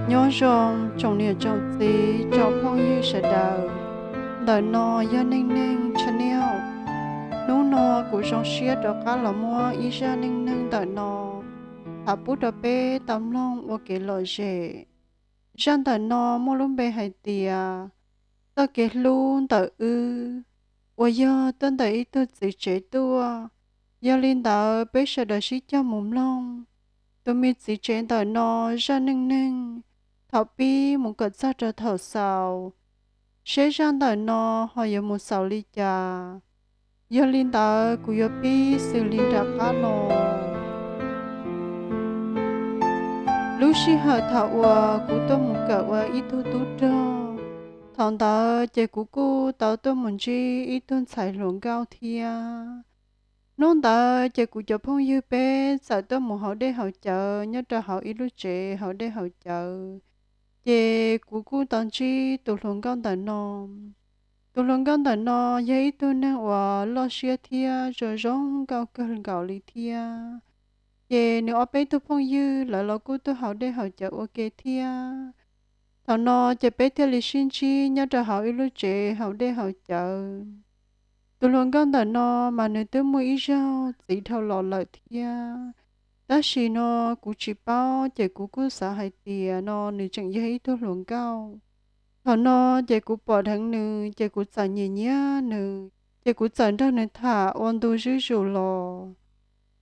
Nyob zoo tsoom niam tsoom txiv tsoom phooj ywg sawv daws, ntawm no yog Neej Neej Channel. Hnub no kuv zoo siab rov qab los muab ib zaj neej neeg ntawm no tham pub rau peb tau mloog ua kev lom zem. Zaj ntawm no muaj lub npe hais tias txoj kev hlub ntawm wb, uas yog tuaj ntawm ib tug txiv tsev tuaj. Yog li ntawd peb sawv daws sib cog mus mloog tus me txiv tsev ntawm no zaj neej neeg thaum pib mus kom txog rau thaum xaus, seb zaj ntawm no ho yuav mus xaus li cas. Yog li ntawd kuv yuav pib xws li nram qab no. Lub sij hawm thaum uas kuv tuaj mus kawm ua ib tug tub rog, thaum ntawd ces kuv kuj tau tuaj mus ntsib ib tug ntxhais hluas nkauj thiab. Hnub ntawd ces kuv cov phooj ywg peb txawm tuaj mus haus dej haus cawv nyob rau hauv ib lub tsev haus dej haus cawv, ces kuv kuj tau ntsib tus hluas nkauj ntawm no. Tus hluas nkauj ntawm no yog ib tug neeg uas loj siab thiab zoo zoo nkauj kawg nkaus li thiab. Ces nws ob peb tug phooj ywg lawv los kuj tuaj haus dej haus cawv ua ke thiab. Thaum no ces peb thiaj li sib ntsib nyob rau hauv ib lub tsev haus dej haus cawv. Tus hluas nkauj ntawm no mas nws twb muaj ib zaug txiv dhau los lawm thiab, tab sis no kuv tsis paub ces kuv kuj xav hais tias no nws tseem yog ib tug hluas nkauj. Thaum no ces kuv pom dheev nws ces kuv txawm nyiam nyiam nws, ces kuv txawm nrog nws tham ua ntu zuj zus los.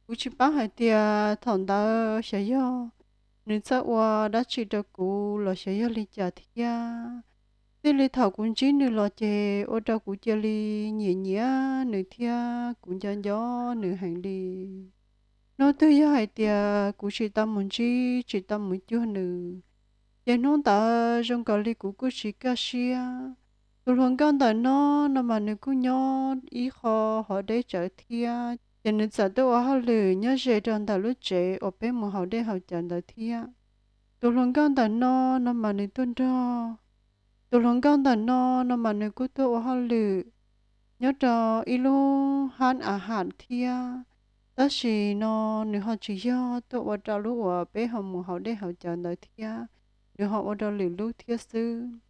Kuv tsis paub hais tias thaum ntawd xyov yog nws txawj ua dab tsi rau kuv los xyov yog li cas thiab. Txij li thaum kuv ntsib nws los ces ua rau kuv cia li nyiam nyiam nws thiab kuv nco nco nws heev li. Hnub twg yog hais tias kuv tsis tau mus ntsib tsis tau mus cuag nws, ces hnub ntawd zoo nkaus li kuv kuj tsis kaj siab. Tus hluas nkauj ntawm no, no mas nws kuj nyob ib qho hov deb tsawv thiab, ces nws txawm tuaj ua hauj lwm nyob ze rau ntawm lub tsev uas peb mus haus dej haus cawv ntawd thiab. Tus hluas nkauj ntawm no, no mas nws tuaj nrog, tus hluas nkauj ntawm no, no mas nws kuj tuaj ua hauj lwm nyob rau ib lub hab a ham thiab, tab sis no nws ho tsis yog tuaj ua rau lub uas peb ho mus haus dej haus cawv ntawd thiab, nws ho ua rau lwm lub thiab xwb.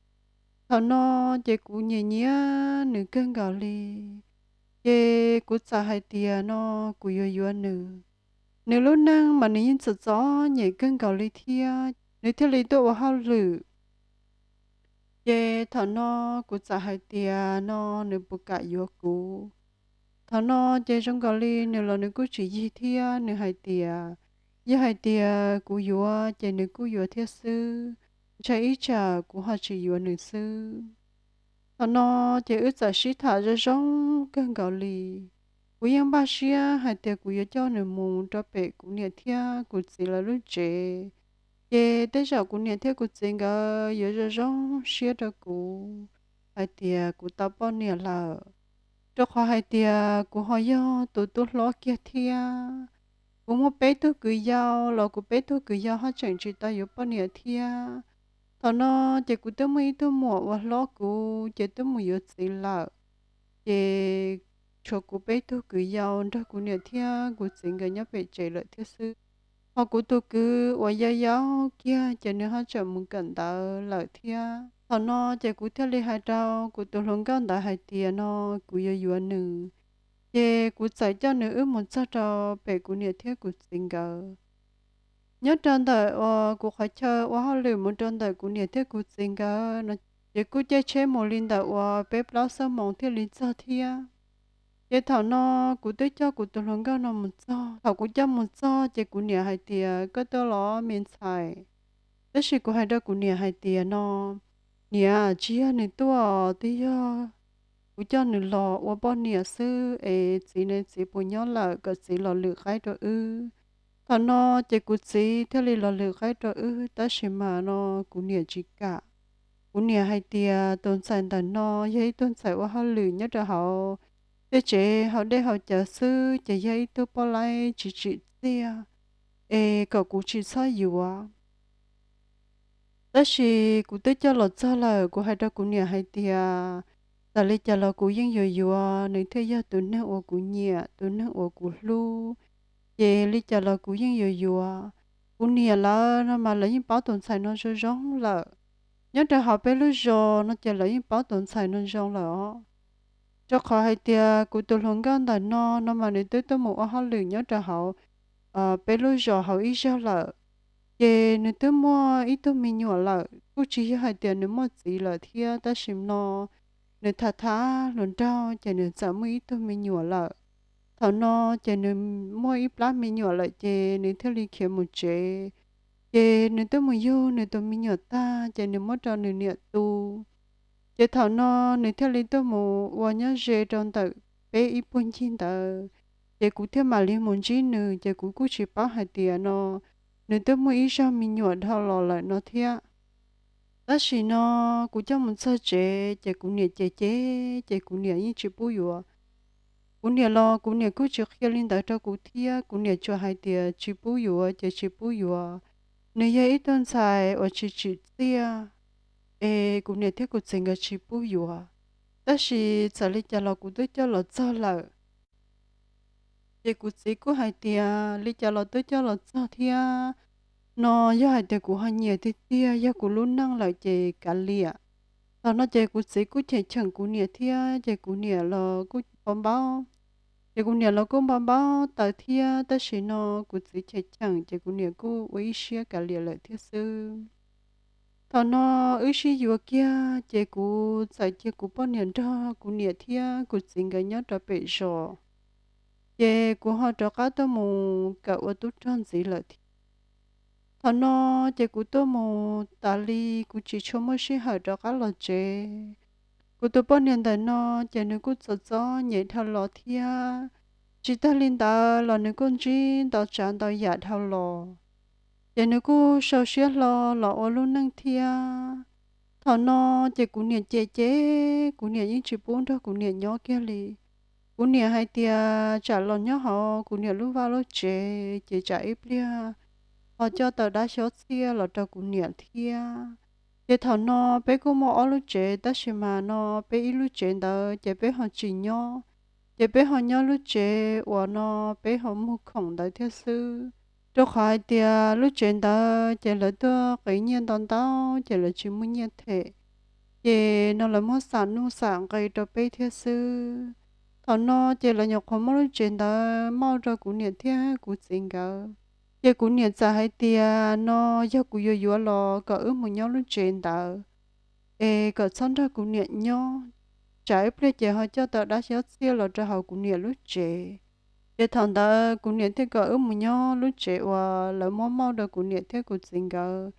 Thaum no ces kuv nyiam nyiam nws kawg nkaus li, ces kuv txawm hais tias no kuv yuav yuav nws. Nws lub neej mas nws yeej txom txom nyem kawg nkaus li thiab, nws thiaj li tuaj ua hauj lwm. Ces thaum no kuv txawm hais tias no nws puas kam yuav kuv. Thaum no ces zoo nkaus li nws los nws kuj tsis yig thiab, nws hais tias yog hais tias kuv yuav ces nws kuj yuav thiab xwb, ntshai ib tsam kuv ho tsis yuav nws xwb. Thaum no ces wb txawm sib tham zoo zoo kawg nkaus li. Kuv yeej npaj siab hais tias kuv yuav coj nws mus rau pem kuv niam thiab kuv txiv lawv lub tsev, ces tej zaum kuv niam thiab kuv txiv nkawd yuav zoo zoo siab rau kuv hais tias kuv tau poj niam lawm, rau qhov hais tias kuv ho yog tus tub hlob kiag thiab. Kuv muaj peb tug kwv yau los kuv peb tug kwv yau ho tseem tsis tau yuav poj niam thiab. Thaum no ces kuv twb muaj ib tug muam uas hlob kuv ces twb mus yuav txiv lawm, ces tshuav kuv peb tug kwv yau nrog kuv niam thiab kuv txiv nkawd nyob pem tsev lawm thiab xwb. Ho kuv tus kwv uas yau yau kiag ces nws ho tseem mus kawm ntawv lawm thiab. Thaum no ces kuv thiaj li hais rau kuv tus hluas nkauj ntawd hais tias no kuv yuav yuav nws, ces kuv txawm coj nws wb mus txog rau pem kuv niam thiab kuv txiv nkawd. Nyob rau ntawm uas kuv qhov chaw ua hauj lwm mus rau ntawm kuv niam thiab kuv txiv nkawd no, ces kuj caij tsheb mus li ntawm uas peb plaub xuab moos thiaj li txog thiab. Ces thaum no kuv twb coj kuv tus hluas nkauj no mus txog. Thaum kuv coj mus txog ces kuv niam hais tias koj tuaj los me ntxhais. Tab sis kuv hais rau kuv niam hais tias no, niam, tsis yog nws tuaj, twb yog kuv coj nws los ua poj niam xwb es txiv ne, txiv puas nyob lawm, kom txiv los lwm qaib rau wb. Thaum no ces kuv txiv thiaj li los lwm qaib rau wb, tab sis mas no kuv niam tsis kam. Kuv niam hais tias tus ntxhais ntawm no yog ib tug ntxhais ua hauj lwm nyob rau hauv tej tsev haus dej haus cawv xwb, ces yog ib tug poj laib tsis tsim txiaj, es kom kuv tsis txhob yuav. Tab sis kuv twb coj los txog lawm, kuv hais rau kuv niam hais tias txawm li cas los kuv yeej yuav yuav, nws thiaj yog tus neeg uas kuv nyiam, tus neeg uas kuv hlub, ces li cas los kuv yeej yuav yuav. Kuv niam lawv no mas lawv yeej paub tus ntxhais no zoo zoo lawm. Nyob rau hauv peb lub zos no ces lawv yeej paub tus ntxhais no zoo lawm os. Rau qhov hais tias kuv tus hluas nkauj ntawm no no mas nws twb tuaj mus ua hauj lwm nyob rau hauv peb lub zos hauv ib zaug lawm. Ces nws twb muaj ib tug me nyuam lawm, kuj tsis yog hais tias nws muaj txiv lawm thiab, tab sis no nws tham tham hluas nraug ces nws txawm muaj ib tug me nyuam lawm. Thaum no ces nws muaj ib plab me nyuam lawm ces nws thiaj li khiav mus tsev. Ces nws twb mus yug nws tus me nyuam tag ces nws muab rau nws niam tu. Ces thaum no nws thiaj li tuaj mus ua nyob ze rau ntawm peb ib puag ncig ntawd. Ces kuv thiaj mam li mus ntsib nws, ces kuv kuj tsis paub hais tias no nws twb muaj ib zaug me nyuam dhau los lawm no thiab. Tab sis no kuv coj mus txog tsev ces kuv niam cem cem, ces kuv niam yeej tsis pub yuav. Kuv niam los kuv niam kuj tsis qhia li ntawd rau kuv thiab, kuv niam tsuas hais tias tsis pub yuav ces tsis pub yuav, nws yog ib tug ntxhais uas tsis tsim txiaj, es kuv niam thiab kuv txiv nkawd tsis pub yuav. Tab sis txawm li cas los kuv twb coj los txog lawm. Ces kuv txiv kuj hais tias li cas los twb coj los txog thiab, no yog hais tias kuv ho nyiam tiag tiag yog kuv lub neej lawm ces kav liam. Thaum no ces kuv txiv kuj cheem cheem kuv niam thiab, ces kuv niam los kuj npau npaub. Ces kuv niam los kuj npau npaub tawv thiab, tab sis no kuv txiv cheem cheem ces kuv niam kuj ua ib siab kav liam lawm thiab xwb. Thaum no wb sib yuav kiag ces kuv txawm cia kuv poj niam nrog kuv niam thiab kuv txiv nkawd nyob rau pem zos. Ces kuv ho rov qab tuaj mus kawm ua tub rog ntxiv lawm thiab. Thaum no ces kuv tuaj mus tas li, kuv tsis tshua muaj sij hawm rov qab los tsev. Kuv tus poj niam ntawm no ces nws kuj txom txom nyem dhau los thiab. Tsis tag li ntawd los nws kuj ntsib ntau tsav ntau yam dhau los. Ces nws kuj sau siab hlo los ua lub neej thiab. Thaum no ces kuv niam cem cem, kuv niam yeej tsis pub nrog kuv niam nyob kiag li. Kuv niam hais tias tsam los nyob hauv kuv niam lub vaj lub tsev ces tsam ib pliag ho coj tau dab xyob txhiaj los rau kuv niam thiab. Ces thaum no peb kuj muaj ob lub tsev, tab sis mas no peb ib lub tsev ntawd ces peb ho tsis nyob, ces peb ho nyob lub tsev uas no peb ho muag khoom ntawd thiab xwb. Rau qhov hais tias lub tsev ntawd ces lawv tuaj qiv nyiaj ntau ntau, ces lawv tsis muaj nyiaj them, ces no lawv muab xam nuj xam nqi rau peb thiab xwb. Thaum no ces lawv nyuam qhuav muab lub tsev ntawd mauj rau kuv niam thiab kuv txiv nkawd. Ces kuv niam txawm hais tias no yog kuv yuav yuav los kom wb mus nyob lub tsev ntawd, es kom txhob nrog kuv niam nyob, tsam ib pliag ces ho coj tau dab xyob txhiaj los rau hauv kuv niam lub tsev. Ces thaum ntawd kuv niam thiaj kom wb mus nyob lub tsev uas lawv muab mauj rau kuv niam thiab kuv txiv nkawd,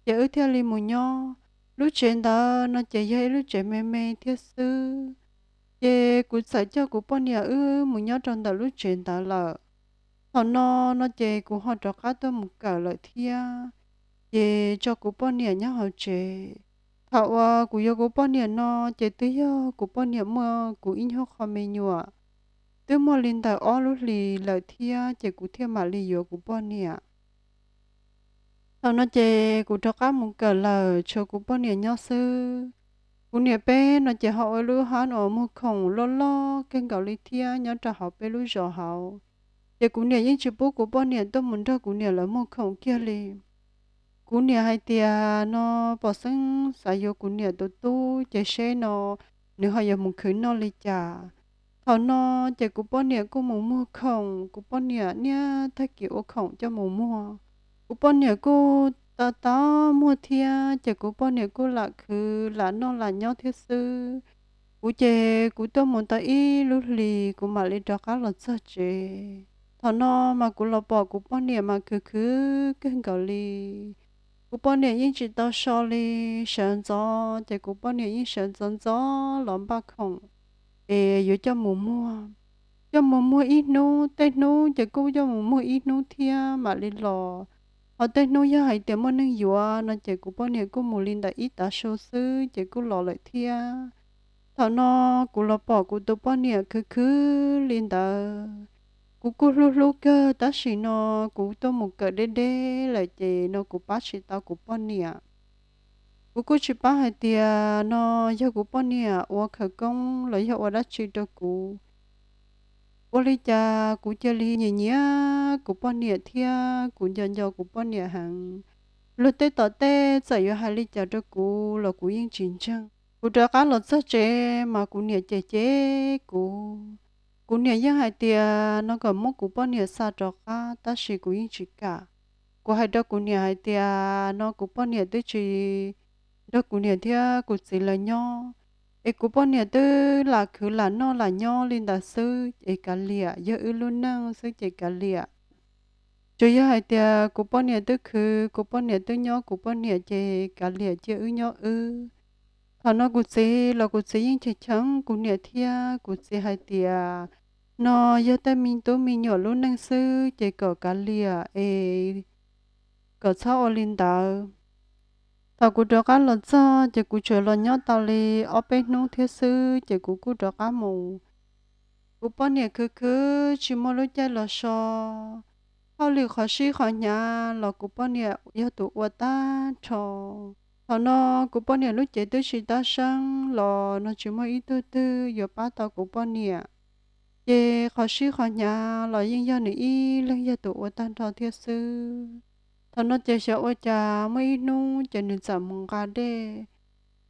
ces wb thiaj li mus nyob. Lub tsev ntawd no ces yog ib lub tsev me me thiab xwb. Ces kuv txawm coj kuv poj niam wb mus nyob rau ntawm lub tsev ntawd lawm. Thaum no no ces kuv ho rov qab tuaj mus kawm lawm thiab, ces tso kuv poj niam nyob hauv tsev. Thaum uas kuv yuav kuv poj niam no ces twb yog kuv poj niam muaj kuv ib nyuag qho me nyuam, twb muaj li ntawm ob lub hlis lawm thiab, ces kuv thiaj mam li yuav kuv poj niam. Thaum no ces kuv rov qab mus kawm lawm, tshuav kuv poj niam nyob xwb. Kuv niam peb no ces ho ua lub hab uas muag khoom loj loj kawg nkaus li thiab nyob rau hauv peb lub zos hauv. Ces kuv niam yeej tsis pub kuv poj niam tuaj mus nrog kuv niam lawv muag khoom kiag li. Kuv niam hais tias no pom xeeb xav yuav kuv niam tus tub ces seb no nws ho yuav mus khwv noj li cas. Thaum no ces kuv poj niam kuj mus muag khoom, kuv poj niam niaj tag kis ua khoom coj mus muag. Kuv poj niam kuj tau tau muag thiab, ces kuv poj niam kuj lam khwv lam noj lam nyob thiab xwb. Kuv ces kuv tuaj mus tau ib lub hlis kuv mam li rov qab los txog tsev. Thaum no mas kuv los pom kuv poj niam mas khwv khwv kawg nkaus li. Kuv poj niam yeej tsis tau so li, sawv ntxov ces kuv poj niam yeej sawv ntxov ntxov los npaj khoom es yuav coj mus muag. Coj mus muag ib hnub, tej hnub ces kuj coj mus muag ib hnub thiab mam li los. Ho tej hnub yog hais tias muaj neeg yuav no ces kuv poj niam kuj mus li ntawm ib tav su xwb ces kuj los lawm thiab. Thaum no kuv los pom kuv tus poj niam khwv khwv li ntawd, kuv kuj hlub hlub kawg, tab sis no kuv tuaj mus kawm deb deb lawm ces no kuv pab tsis tau kuv poj niam. Kuv kuj tsis paub hais tias no yog kuv poj niam ua khawv koob los yog ua dab tsi rau kuv. ua li cas kuv cia li nyiam nyiam kuv poj niam thiab kuv nco nco kuv poj niam heev. Luag tej tom tej txawm yuav hais li cas rau kuv los kuv yeej tsis ntseeg. Kuv rov qab los txog tsev mas kuv niam cem cem kuv. Kuv niam yeej hais tias no kom muab kuv poj niam xa rov qab, tab sis kuv yeej tsis kam. Kuv hais rau kuv niam hais tias no kuv poj niam twb tsis nrog kuv niam thiab kuv txiv lawv nyob, es kuv poj niam twb lam khwv lam noj lam nyob li ntawd xwb es kav liam, yog wb lub neej xwb ces kav liam. Tsuas yog hais tias kuv poj niam twb khwv, kuv poj niam twb nyob kuv poj niam ces kav liam cia wb nyob wb. Thaum no kuv txiv los kuv txiv yeej cheem cheem kuv niam thiab kuv txiv hais tias no yog tej me tub me nyuam lub neej xwb ces kom kav liam es kom txhob ua li ntawd. Thaum kuv rov qab los txog ces kuv tsuas los nyob tau li ob peb hnub thiab xwb ces kuv kuj rov qab mus. Kuv poj niam khwv khwv tsis muaj lub caij los so, hauj lwm qhov sib qhov hnyav los kuv poj niam yog tus ua tag nrho. Thaum no kuv poj niam lub cev twb tsis tab seeb los no tsis muaj ib tug twg yuav pab tau kuv poj niam, ces qhov sib qhov hnyav los yeej yog nws ib leeg yog tus ua tag nrho thiab xwb. Thaum no ces xyov ua cas muaj ib hnub ces nws txawm mus nqa dej,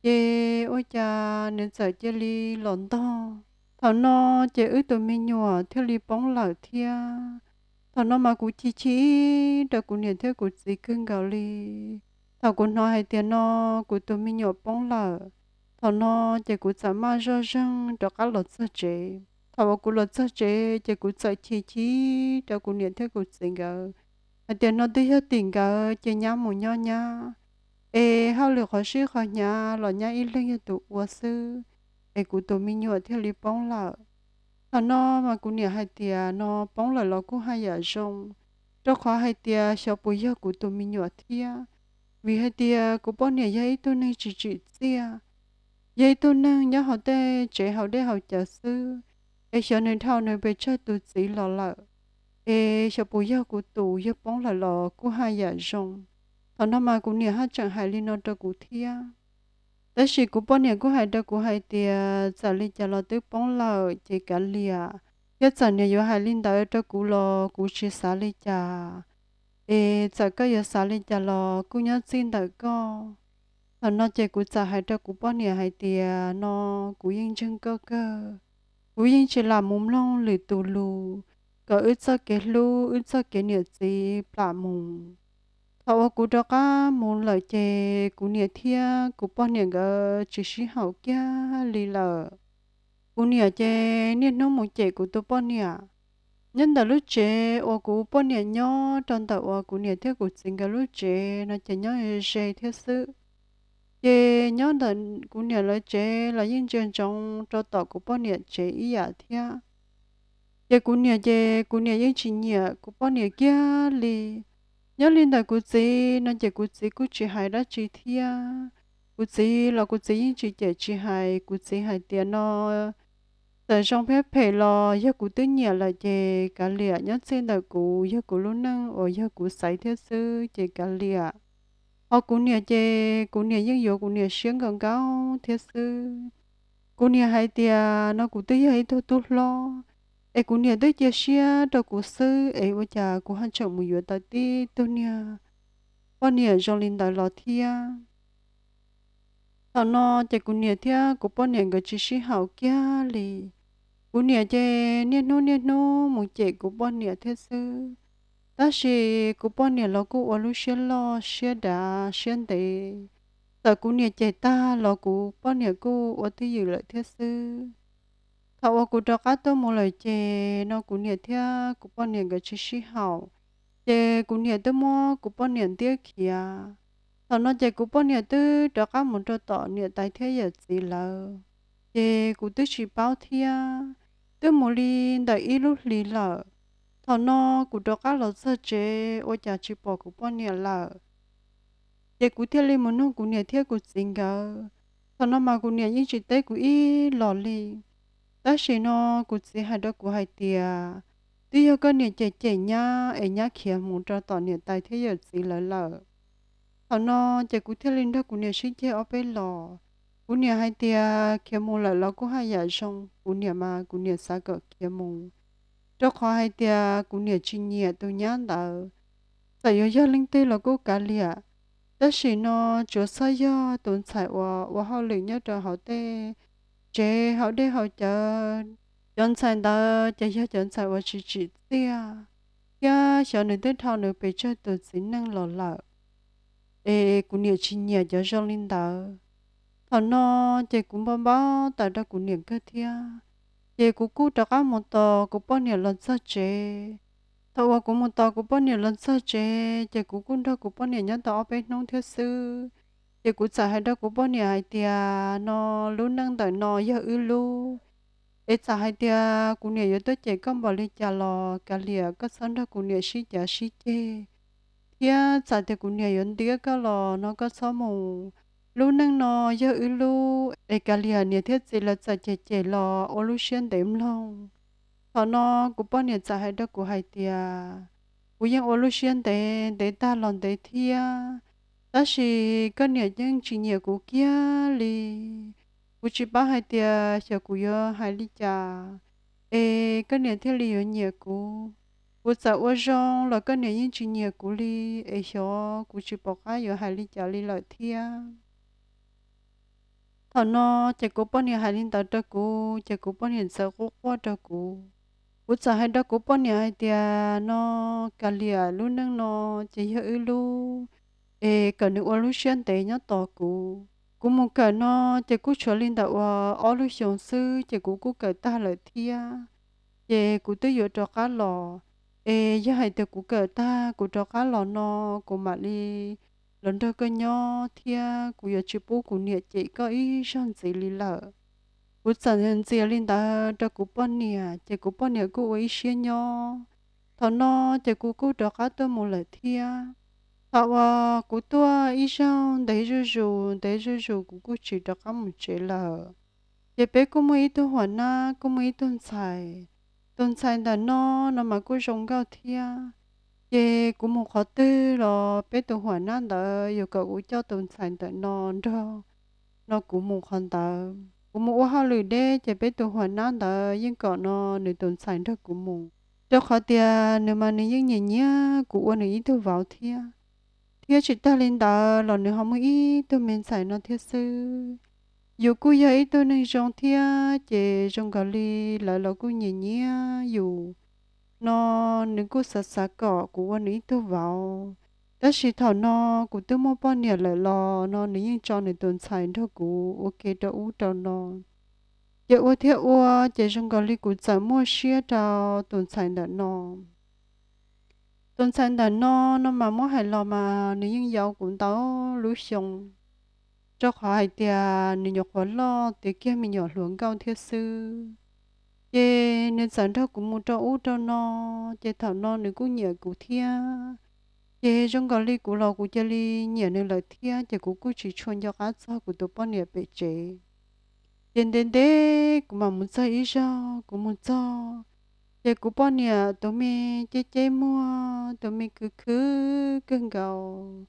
ces ua cas nws txawm cia li los ntog. Thaum no ces wb tus me nyuam thiaj li poob lawm thiab. Thaum no mas kuv chim chim rau kuv niam thiab kuv txiv kawg nkaus li. Thaum kuv hnov hais tias no kuv tus me nyuam poob lawm, thaum no ces kuv txawm maj zoj zeeg rov qab los txog tsev. Thaum uas kuv los txog tsev ces kuv txawm chim chim rau kuv niam thiab kuv txiv nkawd hais tias no twb yog tim nkawd ces nyab mus nyob nyab, es hauj lwm qhov sib qhov hnyav los nyab ib leeg yog tus ua xwb, es kuv tus me nyuam thiaj li poob lawm. Thaum no mas kuv niam hais tias no poob lawm los kuj haj yam zoo, rau qhov hais tias xyov puas yog kuv tus me nyuam thiab, vim hais tias kuv poj niam yog ib tug neeg tsis tsim txiaj, yog ib tug neeg nyob hauv tej tsev haus dej haus cawv xwb, es xyov nws dhau nws pes tsawg tus txiv los lawm, es xyov puas yog kuv tus, yog poob lawm los kuj haj yam zoo. Thaum no mas kuv niam haj tseem hais li no rau kuv thiab. Tab sis kuv poj niam kuj hais rau kuv hais tias txawm li cas los twb poob lawm ces kav liam, thiab txawm niam yuav hais li ntawd rau kuv los kuv tsis xav li cas, es txawm koj yuav xav li cas los kuj nyob txij ntawm koj. Thaum no ces kuv txawm hais rau kuv poj niam hais tias no kuv yeej ntseeg koj kawg, kuv yeej tsis lam mus mloog lwm tus lus, kom wb txoj kev hlub wb txoj kev niam txiv plam mus. Thaum uas kuv rov qab mus lawm ces kuv niam thiab kuv poj niam nkawd tsis sib haum kiag li lawm. Kuv niam ces niaj hnub mus cem kuv tus poj niam. Nyob ntawm lub tsev uas kuv poj niam nyob rau ntawm uas kuv niam thiab kuv txiv nkawd lub tsev no ces nyob ze thiab xwb. Ces nyob ntawm kuv niam lawv tsev los yeej ntsia ntsoov rau tom kuv poj niam tsev ib yam thiab. Ces kuv niam ces kuv niam yeej tsis nyiam kuv poj niam kiag li. Nyob li ntawm kuv txiv no ces kuv txiv kuj tsis hais dab tsi thiab. Kuv txiv los kuv txiv yeej tsis cem tsis hais, kuv txiv hais tias no txawm zoo thiab phem los yog kuv twb nyiam lawm ces kav liam, nyob txij ntawm kuv yog kuv lub neej uas yog kuv xaiv thiab xwb ces kav liam. Ho kuv niam ces kuv niam yeej yuav kuv niam siab nkaus nkaus thiab xwb. Kuv niam hais tias no kuv twb yog ib tug tub hlob, es kuv niam twb cia siab rau kuv xwb es ua cas kuv ho tseem mus yuav tau tib tug niag poj niam zoo li ntawd los thiab. Thaum no ces kuv niam thiab kuv poj niam nkawd tsis sib haum kiag li. Kuv niam ces niaj hnub niaj hnub mus cem kuv poj niam thiab xwb. Tab sis kuv poj niam los kuj ua lub siab loj siab dav siab ntev. Txawm kuv niam cem tag los kuv poj niam kuj ua twj ywm lawm thiab xwb. Thaum uas kuv rov qab tuaj mus lawm ces no kuv niam thiab kuv poj niam nkawd tsis sib haum, ces kuv niam twb muab kuv poj niam ntiab khiav. Thaum no ces kuv poj niam twb rov qab mus rau tom niam tais thiab yawm txiv lawv, ces kuv twb tsis paub thiab. Twb mus li ntawm ib lub hlis lawm, thaum no kuv rov qab los txog tsev ua cas tsis pom kuv poj niam lawm. Ces kuv thiaj li mus nug kuv niam thiab kuv txiv nkawd. Thaum no mas kuv niam yeej tsis teb kuv ib los li. Tab sis no kuv txiv hais rau kuv hais tias twb yog koj niam cem cem nyab es nyab khiav mus rau tom niam tais thiab yawm txiv lawv lawm. Thaum no ces kuv thiaj li nrog kuv niam sib ceg ob peb los. Kuv niam hais tias khiav mus lawm los kuj haj yam zoo, kuv niam mas kuv niam xav kom khiav mus. rau qhov hais tias kuv niam tsis nyiam tus nyab ntawd. Txawm yuav yog leej twg los kuj kav liam, tab sis no tsuas txhob yog tus ntxhais uas ua hauj lwm nyob rau hauv tej tsev hauv dej hauv cawv. Cov ntxhais ntawd ces yog cov ntxhais uas tsis tsim txiaj, thiab xyov nws twb dhau nws pes tsawg tus txiv neej los lawm. Es kuv niam tsis nyiam cov zoo li ntawd. Thaum no ces kuv npau npau taws rau kuv niam kawg thiab, ces kuv kuj rov qab mus tos kuv poj niam los txog tsev. Thaum uas kuv mus tos kuv poj niam los txog tsev ces kuv kuj nrog kuv poj niam nyob tau ob peb hnub thiab xwb. Ces kuv txawm hais rau kuv poj niam hais tias no lub neej ntawm no yog wb lub, es txawm hais tias kuv niam yuav tuaj cem koj npaum li cas los kav liam, koj txhob nrog kuv niam sib cav sib ceg, thiab txawm tias kuv niam yuav ntiab koj los no koj txhob mus. Lub neej no yog wb lub, es kav liam, niam thiab txiv lawv txawm cem cem los ua lub siab ntev mloog. Thaum no kuv poj niam txawm hais rau kuv hais tias kuv yeej ua lub siab ntev, ntev tag los ntev thiab, tab sis koj niam yeej tsis nyiam kuv kiag li. Kuv tsis paub hais tias xyov kuv yuav hais li cas es koj niam thiaj li yuav nyiam kuv. Kuv txawm ua zoo los koj niam yeej tsis nyiam kuv li, es xyov kuv tsis pom qab yuav hais li cas li lawm thiab. Thaum no ces kuv poj niam hais li ntawd rau kuv ces kuv poj niam txawm quaj quaj rau kuv. Kuv txawm hais rau kuv poj niam hais tias no kav liam, lub neej no ces yog wb lub, es kom nws ua lub siab ntev nyob tos kuv. Kuv mus kawm no ces kuj tshuav li ntawm uas ob lub xyoos xwb ces kuv kuj kawm tag lawm thiab. Ces kuv twb yuav rov qab los, es yog hais tias kuv kawm tag kuv rov qab los no kuv mam li los nrog koj nyob thiab kuv yuav tsis pub kuv niam cem koj ib zaug ntxiv li lawm. Kuv txawm ntxias li ntawd rau kuv poj niam ces kuv poj niam kuj ua ib siab nyob. Thaum no ces kuv kuj rov qab tuaj mus lawm thiab. Thaum uas kuv tuaj ib zaug ntev zuj zus, ntev zuj zus kuv kuj tsis rov qab mus tsev lawm. Ces peb kuj muaj ib tug huam nab, kuj muaj ib tug ntxhais. Tus ntxhais ntawm no, no mas kuj zoo nkauj thiab. Ces kuv mus qhov twg los peb tus huam nab ntawd yuav kom kuv coj tus ntxhais ntawm no nrog no kuv mus qhov ntawd. Kuv mus ua hauj lwm deb ces peb tus huam nab ntawd yeej kom no nws tus ntxhais nrog kuv mus, rau qhov tias nws mas nws yeej nyiam nyiam kuv ua nws ib tug vauv thiab. Thiab tsis tag li ntawd los nws ho muaj ib tug me ntxhais no thiab xwb. Yus kuj yog ib tug neeg zoo thiab ces zoo nkaus li lawv los kuj nyiam nyiam yus. No nws kuj xav xav kom kuv ua nws ib tug vauv, tab sis thaum no kuv twb muaj poj niam lawm los no nws yeej tso nws tus ntxhais nrog kuv ua ke rau ub rau no. Ces ua thiab ua ces zoo nkaus li kuv txawm muaj siab rau tus ntxhais ntawm no. Tus ntxhais ntawm no, no mas muab hais los mas nws yeej yau kuv ntau lub xyoo, rau qhov hais tias nws nyuam qhuav loj tiav kiag me nyuam hluas nkauj thiab xwb. Ces nws txawm nrog kuv mus rau ub rau no, ces thaum no nws kuj nyiam kuv thiab. Ces zoo nkaus li kuv los kuv cia li nyiam nws lawm thiab, ces kuv kuj tsis tshua nco qab txog kuv tus poj niam pem tsev. Ces ntev ntev kuv mam mus txog ib zaug, kuv mus txog, ces kuv poj niam tus me ceb ceb muag, tus me khwv khwv kawg nkaus,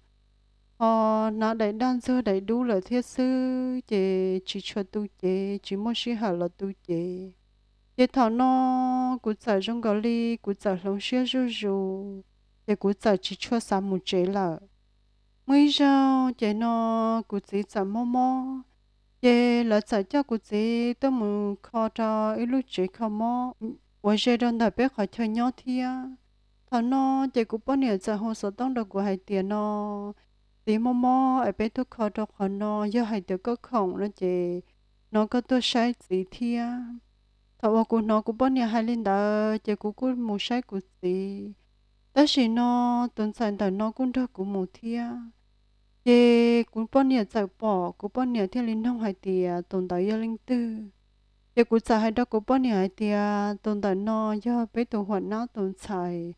ho hnav daim daj ntxuag daim dub lawm thiab xwb, ces tsis tshua tu cev, tsis muaj sij hawm los tu cev. Ces thaum no kuv txawm zoo nkaus li kuv txawm hloov siab zuj zus, ces kuv txawm tsis tshua xav mus tsev lawm. Muaj ib zaug ces no kuv txiv txawm mob mob, ces lawv txawm coj kuv txiv tuaj mus kho rau ib lub tsev kho mob uas ze rau ntawm peb qhov chaw nyob thiab. Thaum no ces kuv poj niam txawm hu xov tooj rau kuv hais tias no, txiv mob mob es peb tuaj kho rau qhov no, yog hais tias koj khoom no ces no koj tuaj saib txiv thiab. Thaum uas kuv hnov kuv poj niam hais li ntawd ces kuv kuj mus saib kuv txiv, tab sis no tus ntxhais ntawm no kuj nrog kuv mus thiab. Ces kuv poj niam txawm pom, kuv poj niam thiaj li noog hais tias tus ntawd yog leej twg. Ces kuv txawm hais rau kuv poj niam hais tias tus ntawm no yog peb tus huam nab tus ntxhais,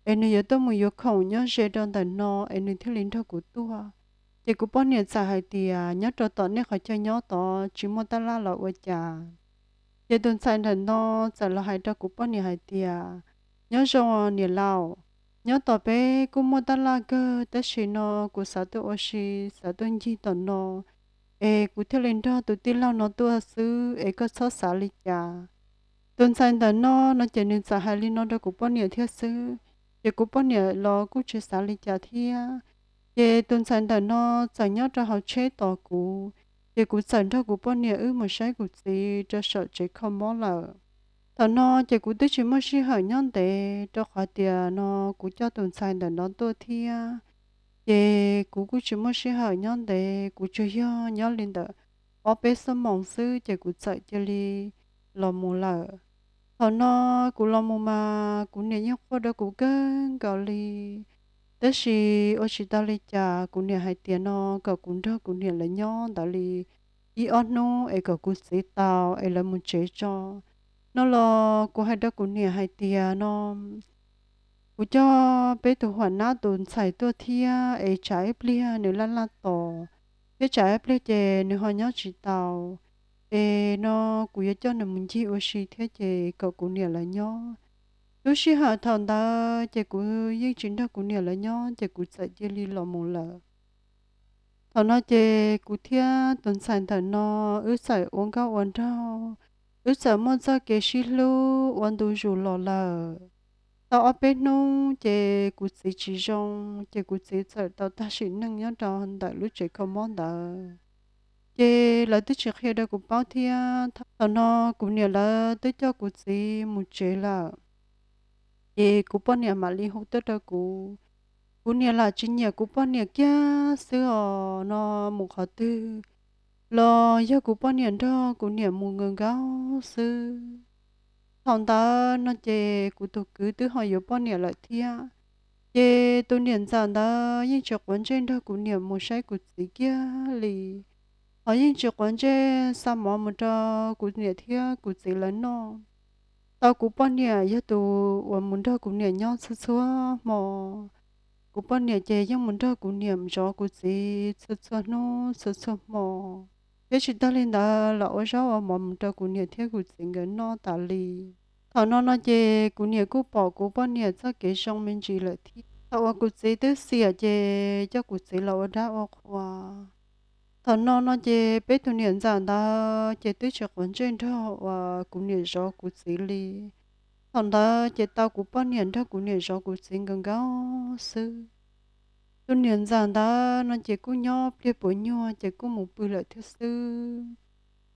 es nws yuav tuaj mus yuav khoom nyob ze rau ntawm no es nws thiaj li nrog kuv tuaj. Ces kuv poj niam txawm hais tias nyob rau tom nej qhov chaw nyob tod tsis muaj tab laj los ua cas. Ces tus ntxhais ntawm no txawm los hais rau kuv poj niam hais tias, nyob zoo niam laus, nyob tom peb kuj muaj tab laj kawg, tab sis no kuv xav tuaj ua si, xav tuaj ncig tom no, es kuv thiaj li nrog tus tij laug no tuaj xwb, es koj txhob xav li cas. Tus ntxhais ntawm no no ces nws txawm hais li no rau kuv poj niam thiab xwb, ces kuv poj niam los kuj tsis xav li cas thiab. Ces tus ntxhais ntawm no txawm nyob rau hauv tsheb tos kuv, ces kuv txawm nrog kuv poj niam wb mus saib kuv txiv rau saum tsev kho mob lawm. Thaum no ces kuv twb tsis muaj sij hawm nyob ntev rau qhov tias no kuv coj tus ntxhais ntawm no tuaj thiab, ces kuv kuj tsis muaj sij hawm nyob ntev, kuv tsuas yog nyob li ntawm ob peb xuab moos xwb ces kuv txawm cia li los mus lawm. Thaum no kuv los mus mas kuv niam yeej quaj rau kuv kawg nkaus li, tab sis ua tsis tau li cas, kuv niam hais tias no kom kuv nrog kuv niam lawv nyob ntawd li ib ob hnub es kom kuv txiv tau es lawv mus tsev tso. No los kuv hais rau kuv niam hais tias no kuv coj peb tus huam nab tus ntxhais tuaj thiab es tsam ib pliag nws laj laj tos, thiab tsam ib pliag ces nws ho nyob tsis tau, es no kuv yuav coj nws mus ncig ua si thiab ces kom kuv niam lawv nyob. Lub sij hawm thaum ntawd ces kuv yeej tsis nrog kuv niam lawv nyob ces kuv txawm cia li los mus lawm. Thaum no ces kuv thiab tus ntxhais ntawm no wb txawm ua nkauj ua nraug, wb txawm muaj txoj kev sib hlub ua ntu zus los lawm. Tau ob peb hnub ces kuv txiv tsis zoo, ces kuv txiv txawm tau tag sim neej nyob rau ntawm lub tsev kho mob ntawd. Ces lawv twb tsis qhia rau kuv paub thiab, thaum no kuv niam lawv twb coj kuv txiv mus tsev lawm. Ces kuv poj niam mam li hu tuaj rau kuv. Kuv niam lam tsis nyiam kuv poj niam kiag xwb os, no mus qhov twg los yog kuv poj niam nrog kuv niam mus nkaus nkaus xwb. Thaum ntawd no ces kuv tus kwv twb ho yuav poj niam lawm thiab, ces tus niam ntxawm ntawd yeej tsis quav ntsej nrog kuv niam mus saib kuv txiv kiag li, ho yeej tsis quav ntsej xa mov mus rau kuv niam thiab kuv txiv lawv noj. Tau kuv poj niam yog tus uas mus nrog kuv niam nyob txhua txhua hmo. Kuv poj niam ces yeej mus nrog kuv niam zov kuv txiv txhua txhua hnub txhua txhua hmo, thiab tsis tag li ntawd los ua zaub ua mov mus rau kuv niam thiab kuv txiv nkawd noj tas li. Thaum no no ces kuv niam kuj pom kuv poj niam txoj kev zoo me ntsis lawm thiab. Thaum uas kuv txiv twb xiam ces coj kuv txiv los ua dab ua qhua. Thaum no no ces peb tus niam ntxawm ntawd ces twb tsis quav ntsej nrog uas kuv niam zov kuv txiv li. Thaum ntawd ces tau kuv poj niam nrog kuv niam zov kuv txiv nkaus nkaus xwb. Tus niam ntxawm ntawd no ces kuj nyob pliag puas nyuag ces kuj mus pw lawm thiab xwb.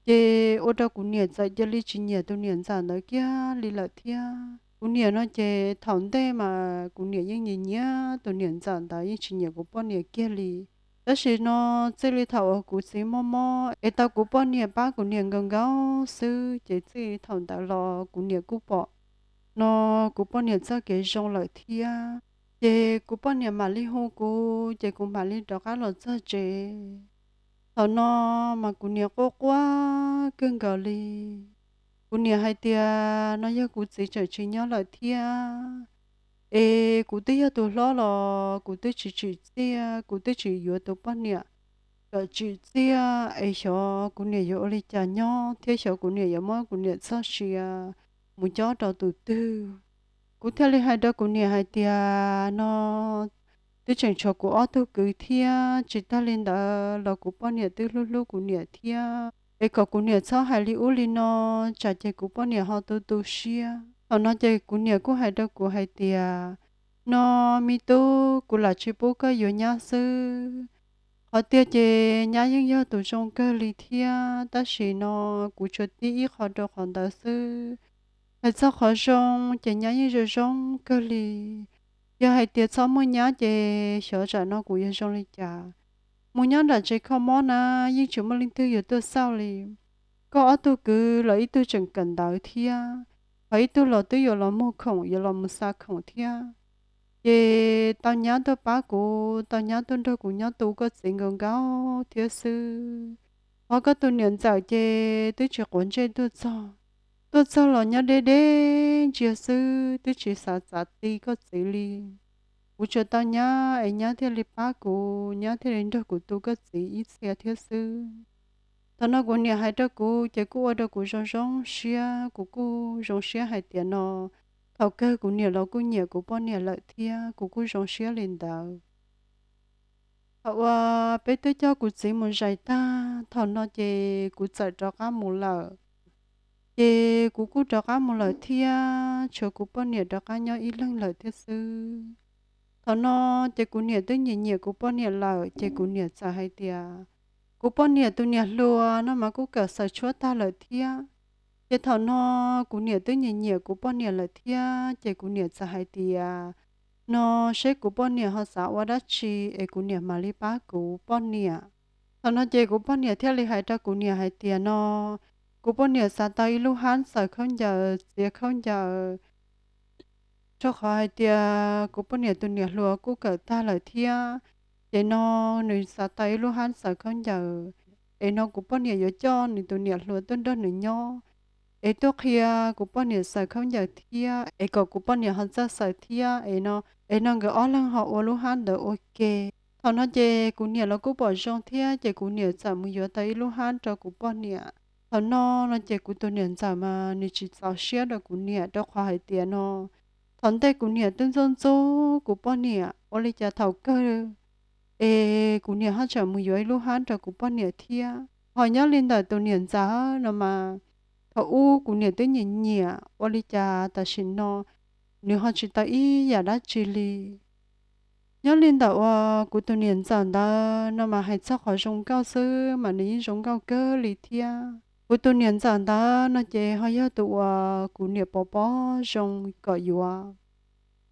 Ces ua rau kuv niam txawm cia li tsis nyiam tus niam ntxawm ntawd kiag li lawm thiab. Kuv niam no ces thaum ntej mas kuv niam yeej nyiam nyiam tus niam ntxawm ntawd, yeej tsis nyiam kuv poj niam kiag li. Tab sis no txij li thaum uas kuv txiv mob mob es tau kuv poj niam pab kuv niam nkaus nkaus xwb, ces txij li thaum ntawd los kuv niam kuj pom no kuv poj niam txoj kev zoo lawm thiab. Ces kuv poj niam mam li hu kuv, ces kuv mam li rov qab los txog tsev. Thaum no mas kuv niam quaj quaj kawg nkaus li. Kuv niam hais tias no yog kuv txiv tseem tsis nyob lawm thiab, es kuv twb yog tus hlob los kuv twb tsis tsim txiaj, kuv twb tsis yuav tus poj niam kom tsim txiaj, es xyov kuv niam yuav ua li cas nyob thiab xyov kuv niam yuav muab kuv niam txoj sia mus cob rau tus twg. Kuv thiaj li hais rau kuv niam hais tias no twb tseem tshuav kuv ob tug kwv thiab, tsis tag li ntawd los kuv poj niam twb hlub hlub kuv niam thiab, es kom kuv niam txhob hais li ub li no, tsam ces kuv poj niam ho tu tu siab. Thaum no ces kuv niam kuj hais rau kuv hais tias no me tub, kuv lam tsis pub koj yuav nyab xwb. Qhov tiag ces nyab yeej yog tus zoo kawg li thiab, tab sis no kuv tsuas tib ib qho rau qhov ntawd xwb. Hais txog qhov zoo ces nyab yeej zoo zoo kawg li. Yog hais tias txhob muaj nyab ces xyov tsam no kuv yuav zoo li cas. Mus nyob nram tsev kho mob na yeej tsis muaj leej twg yuav tuaj xauj li. Koj ob tug kwv los ib tug tseem kawm ntawv thiab, ho ib tug los twb yuav los muag khoom yuav los mus xa khoom thiab. Ces tau nyab tuaj pab kuv, tau nyab tuaj nrog kuv nyob tu koj txiv nkaus nkaus thiab xwb. Ho koj tus niam ntxawm ces twb tsis quav ntsej tuaj txog, tuaj txog los nyob deb deb ntsia xwb, twb tsis xav txav ti koj txiv li. Kuv tsuas tau nyab es nyab thiaj li pab kuv, nyab thiaj li nrog kuv tu koj txiv ib txhia thiab xwb. Thaum no kuv niam hais rau kuv ces kuj ua rau kuv zoo zoo siab, kuv kuj zoo siab hais tias no thaum kawg kuv niam los kuj nyiam kuv poj niam lawm thiab, kuv kuj zoo siab li ntawd. Thaum uas peb twb coj kuv txiv mus zais tag, thaum no ces kuv txawm rov qab mus lawm. Ces kuv kuj rov qab mus lawm thiab, tshuav kuv poj niam rov qab nyob ib leeg lawm thiab xwb. Thaum no ces kuv niam twb nyiam nyiam kuv poj niam lawm, ces kuv niam txawm hais tias, kuv poj niam tus niam hluas no mas kuj kawm xaws tshuab tag lawm thiab. Ces thaum no kuv niam twb nyiam nyiam kuv poj niam lawm thiab, ces kuv niam txawm hais tias, no seb kuv poj niam ho xav ua dab tsi es kuv niam mam li pab kuv poj niam. Thaum no ces kuv poj niam thiaj li hais rau kuv niam hais tias no, kuv poj niam xav tau ib lub hab xaws khaub ncaws, txiav khaub ncaws, rau qhov hais tias kuv poj niam tus niam hluas kuj kawm tag lawm thiab. Ces no nws xav tau ib lub hab xaws khaub ncaws, es no kuv poj niam yuav coj nws tus niam hluas tuaj nrog nws nyob, es tuaj qhia kuv poj niam xaws khaub ncaws thiab, es kom kuv poj niam ho txawj xaws thiab, es no, es no nkawd ob leeg ho ua lub hab ntawd ua ke. Thaum no ces kuv niam los kuj pom zoo thiab, ces kuv niam txawm mus yuav tau ib lub hab rau kuv poj niam. Thaum no no ces kuv tus niam ntxawm mas nws tsis txaus siab rau kuv niam, rau qhov hais tias no thaum ntej kuv niam twb ntxub ntxub kuv poj niam ua li cas thaum kawg, es kuv niam ho tseem mus yuav ib lub hab rau kuv poj niam thiab. Ho nyob li ntawm tus niam ntxawm no mas, thaum ub kuv niam twb nyiam nyiam ua li cas tam sim no nws ho tsis tau ib yam dab tsi li. Nyob li ntawm uas kuv tus niam ntxawm ntawd no mas hais txog qhov zoo nkauj xwb mas nws yeej zoo nkauj kawg li thiab. Kuv tus niam ntxawm ntawd no ces ho yog tus uas kuv niam pov pob zoo kom yuav.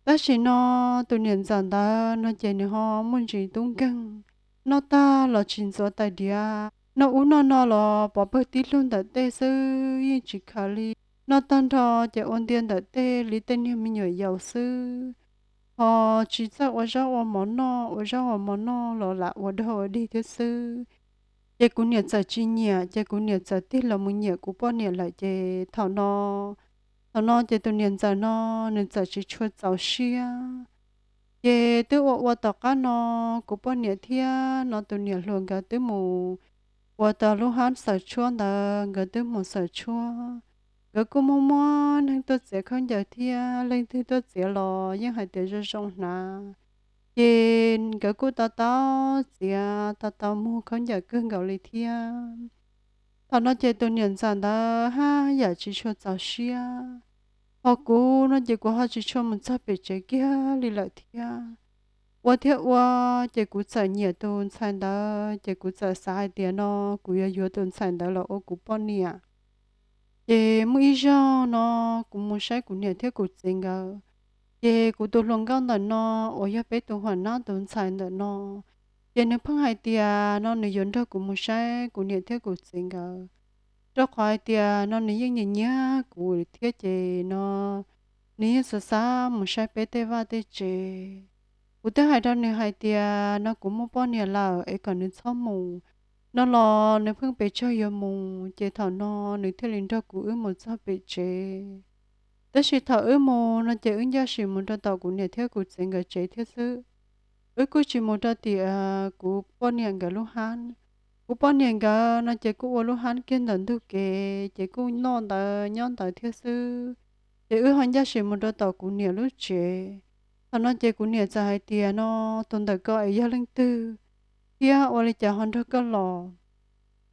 Tab sis no tus niam ntxawm ntawd no ces nws ho muaj ntsis tub nkeeg, noj tag los tsis ntxuav tais diav, noj ub noj no los pov pawg tib lug ntawm tej xwb yeej tsis khaws li. Noj tag nrho ces ua ntia ntawm tej li tej niag me nyuam yaus xwb, ho tsis txawj ua zaub ua mov noj, ua zaub ua mov noj los lam ua dog ua dig thiab xwb. Ces kuv niam txawm tsis nyiam, ces kuv niam txawm tig los mus nyiam kuv poj niam lawm ces thaum no, thaum no ces tus niam ntxawm no nws txawm tsis tshua txaus siab. Ces twb ua ua tom qab no, kuv poj niam thiab no tus niam hluas nkawd twb mus ua tau lub hab xaws tshuab ntawd, nkawd twb mus xaws tshuab. Nkawd kuj muaj muaj neeg tuaj txiav khaub ncaws thiab, leej twg tuaj txiav los yeej hais tias zoo zoo hnav. Ces nkawd kuj tau tau txiav tau tau muag khaub ncaws kawg nkaus li thiab. Thaum no ces tus niam ntxawm ntawd haj yam tsis tshua txaus siab. Ho kuv no ces kuv ho tsis tshua mus txog pem tsev kiag li lawm thiab. Ua thiab ua, ces kuv txawm nyiam tus ntxhais ntawd, ces kuv txawm xav hais tias no kuv yuav yuav tus ntxhais ntawd los ua kuv poj niam. Ces muaj ib zaug no kuv mus saib kuv niam thiab kuv txiv nkawd, ces kuv tus hluas nkauj ntawm no uas yog peb tus huam nab tus ntxhais ntawm no, ces nws pheej hais tias no nws yuav nrog kuv mus saib kuv niam thiab kuv txiv nkawd, rau qhov hais tias no nws yeej nyiam nyiam kuv thiab ces no nws yeej xav xav mus saib peb tej vaj tej tsev. Kuv twb hais rau nws hais tias no kuv muaj poj niam lawm es kom nws txhob mus. No los nws pheej pes tsawg yuav mus, ces thaum no nws thiaj li nrog kuv wb mus txog pem tsev. Tab sis thaum wb mus no ces wb ncaj sim mus rau tom kuv niam thiab kuv txiv nkawd tsev thiab xwb. Wb kuj tsis mus rau tim kuv poj niam nkawd lub hab. Kuv poj niam nkawd no ces kuj ua lub hab kiag ntawm ntug kev, ces kuj noj ntawd nyob ntawd thiab xwb. Ces wb ho ncaj sim mus rau tom kuv niam lub tsev. Thaum no ces kuv niam txawm hais tias no tus ntawm ko es yog leej twg, thiab ua li cas ho nrog koj los?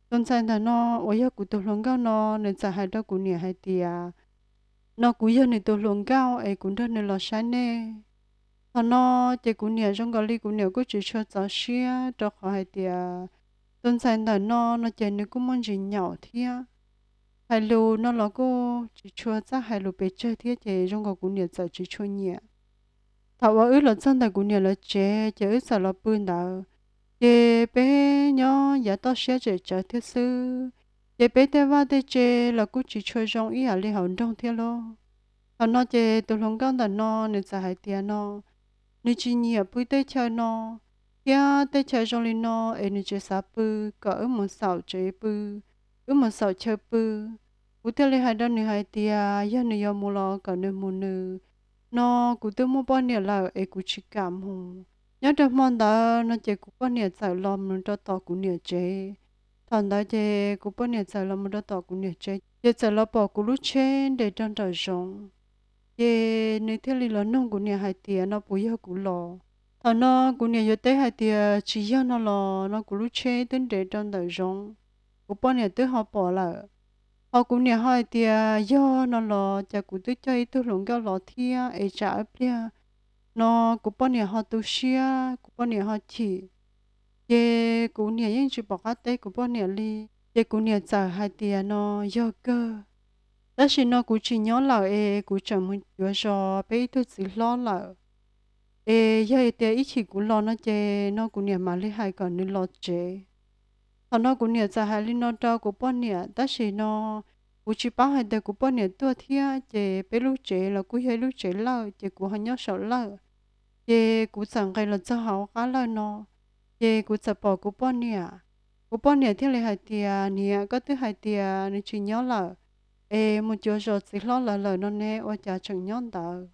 Tus ntxhais ntawm no uas yog kuv tus hluas nkauj no nws txawm hais rau kuv niam hais tias no kuv yog nws tus hluas nkauj es kuv nrog nws los saib nej. Thaum no ces kuv niam zoo nkaus li kuv niam kuj tsis tshua txaus siab rau qhov hais tias tus ntxhais ntawm no no ces nws kuj muaj ntsis nyaum thiab, hais lus no los kuj tsis tshua txawj hais lus pes tsawg thiab, ces zoo nkaus kuv niam txawm tsis tshua nyiam. Thaum uas wb los txog ntawm kuv niam lawv tsev ces wb txawm los pw ntawd. Ces peb nyob yav toj siab tsem tsawv thiab xwb, ces peb tej vaj tej tsev los kuj tsis tshua zoo ib yam li hauv nroog thiab lauj. Thaum no ces tus hluas nkauj ntawm no nws txawm hais tias no nws tsis nyiam pw tej chaw no, thiab tej chaw zoo li no es nws tsis xav pw, kom wb mus xaum tsev pw, wb mus xaum chaw pw. Kuv thiaj li hais rau nws hais tias yog nws yuav mus los kom nws mus nws, no kuv twb muaj poj niam lawm es kuv tsis kam mus. Nyob rau hmo ntawd no ces kuv poj niam txawm los mus rau tom kuv niam tsev. Thaum ntawd ces kuv poj niam txawm los mus rau tom kuv niam tsev, ces txawm los pom kuv lub tsheb nres rau nraum zoov. Ces nws thiaj li los nug kuv niam hais tias no puas yog kuv los. Thaum no kuv niam yuav teb hais tias tsis yog no los no kuv lub tsheb twb nres rau ntawm zoov, kuv poj niam twb ho pom lawm. Ho kuv niam ho hais tias yog no los cas kuv twb coj ib tug hluas nkauj los thiab es tsam ib pliag no kuv poj niam ho tu siab, kuv poj niam ho chim. Ces kuv niam yeej tsis pom qab teb kuv poj niam li. Ces kuv niam txawm hais tias no yog kawg, tab sis no kuv tsis nyob lawm es kuv tseem mus cuav zos peb ib tug txiv hlob lawm, es yog tias ib chim kuv los no ces no kuv niam mam li hais kom nws los tsev. Thaum no kuv niam txawm hais li no rau kuv poj niam, tab sis no kuv tsis paub hais tias kuv poj niam tuaj thiab, ces peb lub tsev los kuj yog ib lub tsev lawj, ces kuv ho nyob saum lawj. Ces kuv txawm nqes los txog hauv qab lawj no, ces kuv txawm pom kuv poj niam. Kuv poj niam thiaj li hais tias niam, koj twb hais tias nws tsis nyob lawm, es mus cuav zos txiv hlob lawv lawm no ne, ua cas tseem nyob ntawd?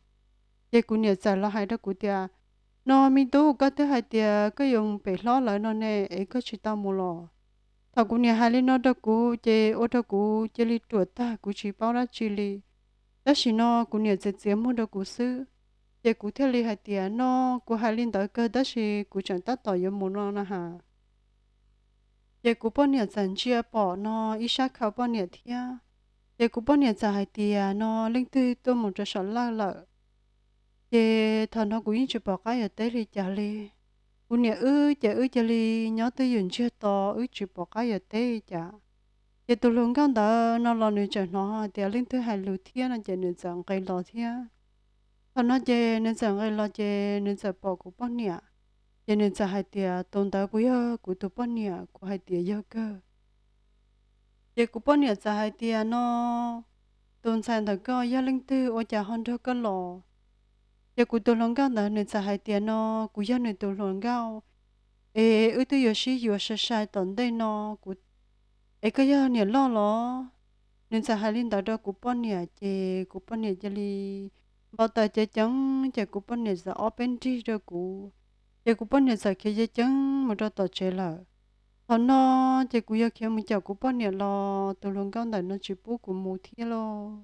Ces kuv niam txawm los hais rau kuv tias no me tub, koj twb hais tias koj yuav mus pem hlob lawv no ne, es koj tsis tau mus los? Thaum kuv niam hais li no rau kuv ces ua rau kuv cia li ruam tag, kuv tsis paub dab tsi li. Tab sis no kuv niam txiav txiav muag rau kuv xwb, ces kuv thiaj li hais tias no kuv hais li ntawd kawg, tab sis kuv tseem tab tom yuav mus no na has. Ces kuv poj niam txawm ntsia pom no ib sab khau poj niam thiab. Ces kuv poj niam txawm hais tias no leej twg tuaj mus rau saum lawj lawm. Ces thaum no kuv yeej tsis pom qab yuav teb li cas li. Kuv niam wb ces wb cia li nyob twj ywm ntsiag to, wb tsis pom qab yuav teb li cas. Ces tus hluas nkauj ntawd no los nws tseem hnov hais tias leej twg hais lus thiab no ces nws txawm nqes los thiab. Thaum no ces nws txawm nqes los ces nws txawm pom kuv poj niam, ces nws txawm hais tias tus ntawd puas yog kuv tus poj niam? Kuv hais tias yog kawg. Ces kuv poj niam txawm hais tias no tus ntxhais ntawm koj yog leej twg ua cas ho nrog koj los? Ces kuv tus hluas nkauj ntawd nws txawm hais tias no kuv yog nws tus hluas nkauj, es wb twb yuav sib yuav sai sai tom ntej no, kuv, es koj yog niam loj los? Nws txawm hais li ntawd rau kuv poj niam ces kuv poj niam cia li npau taws ceev ceev, ces kuv poj niam txawm ob peb nrig rau kuv, ces kuv poj niam txawm khiav ceev ceev mus rau tom tsev lawm. Thaum no ces kuv yuav khiav mus caum kuv poj niam los tus hluas nkauj ntawm no tsis pub kuv mus thiab lauj.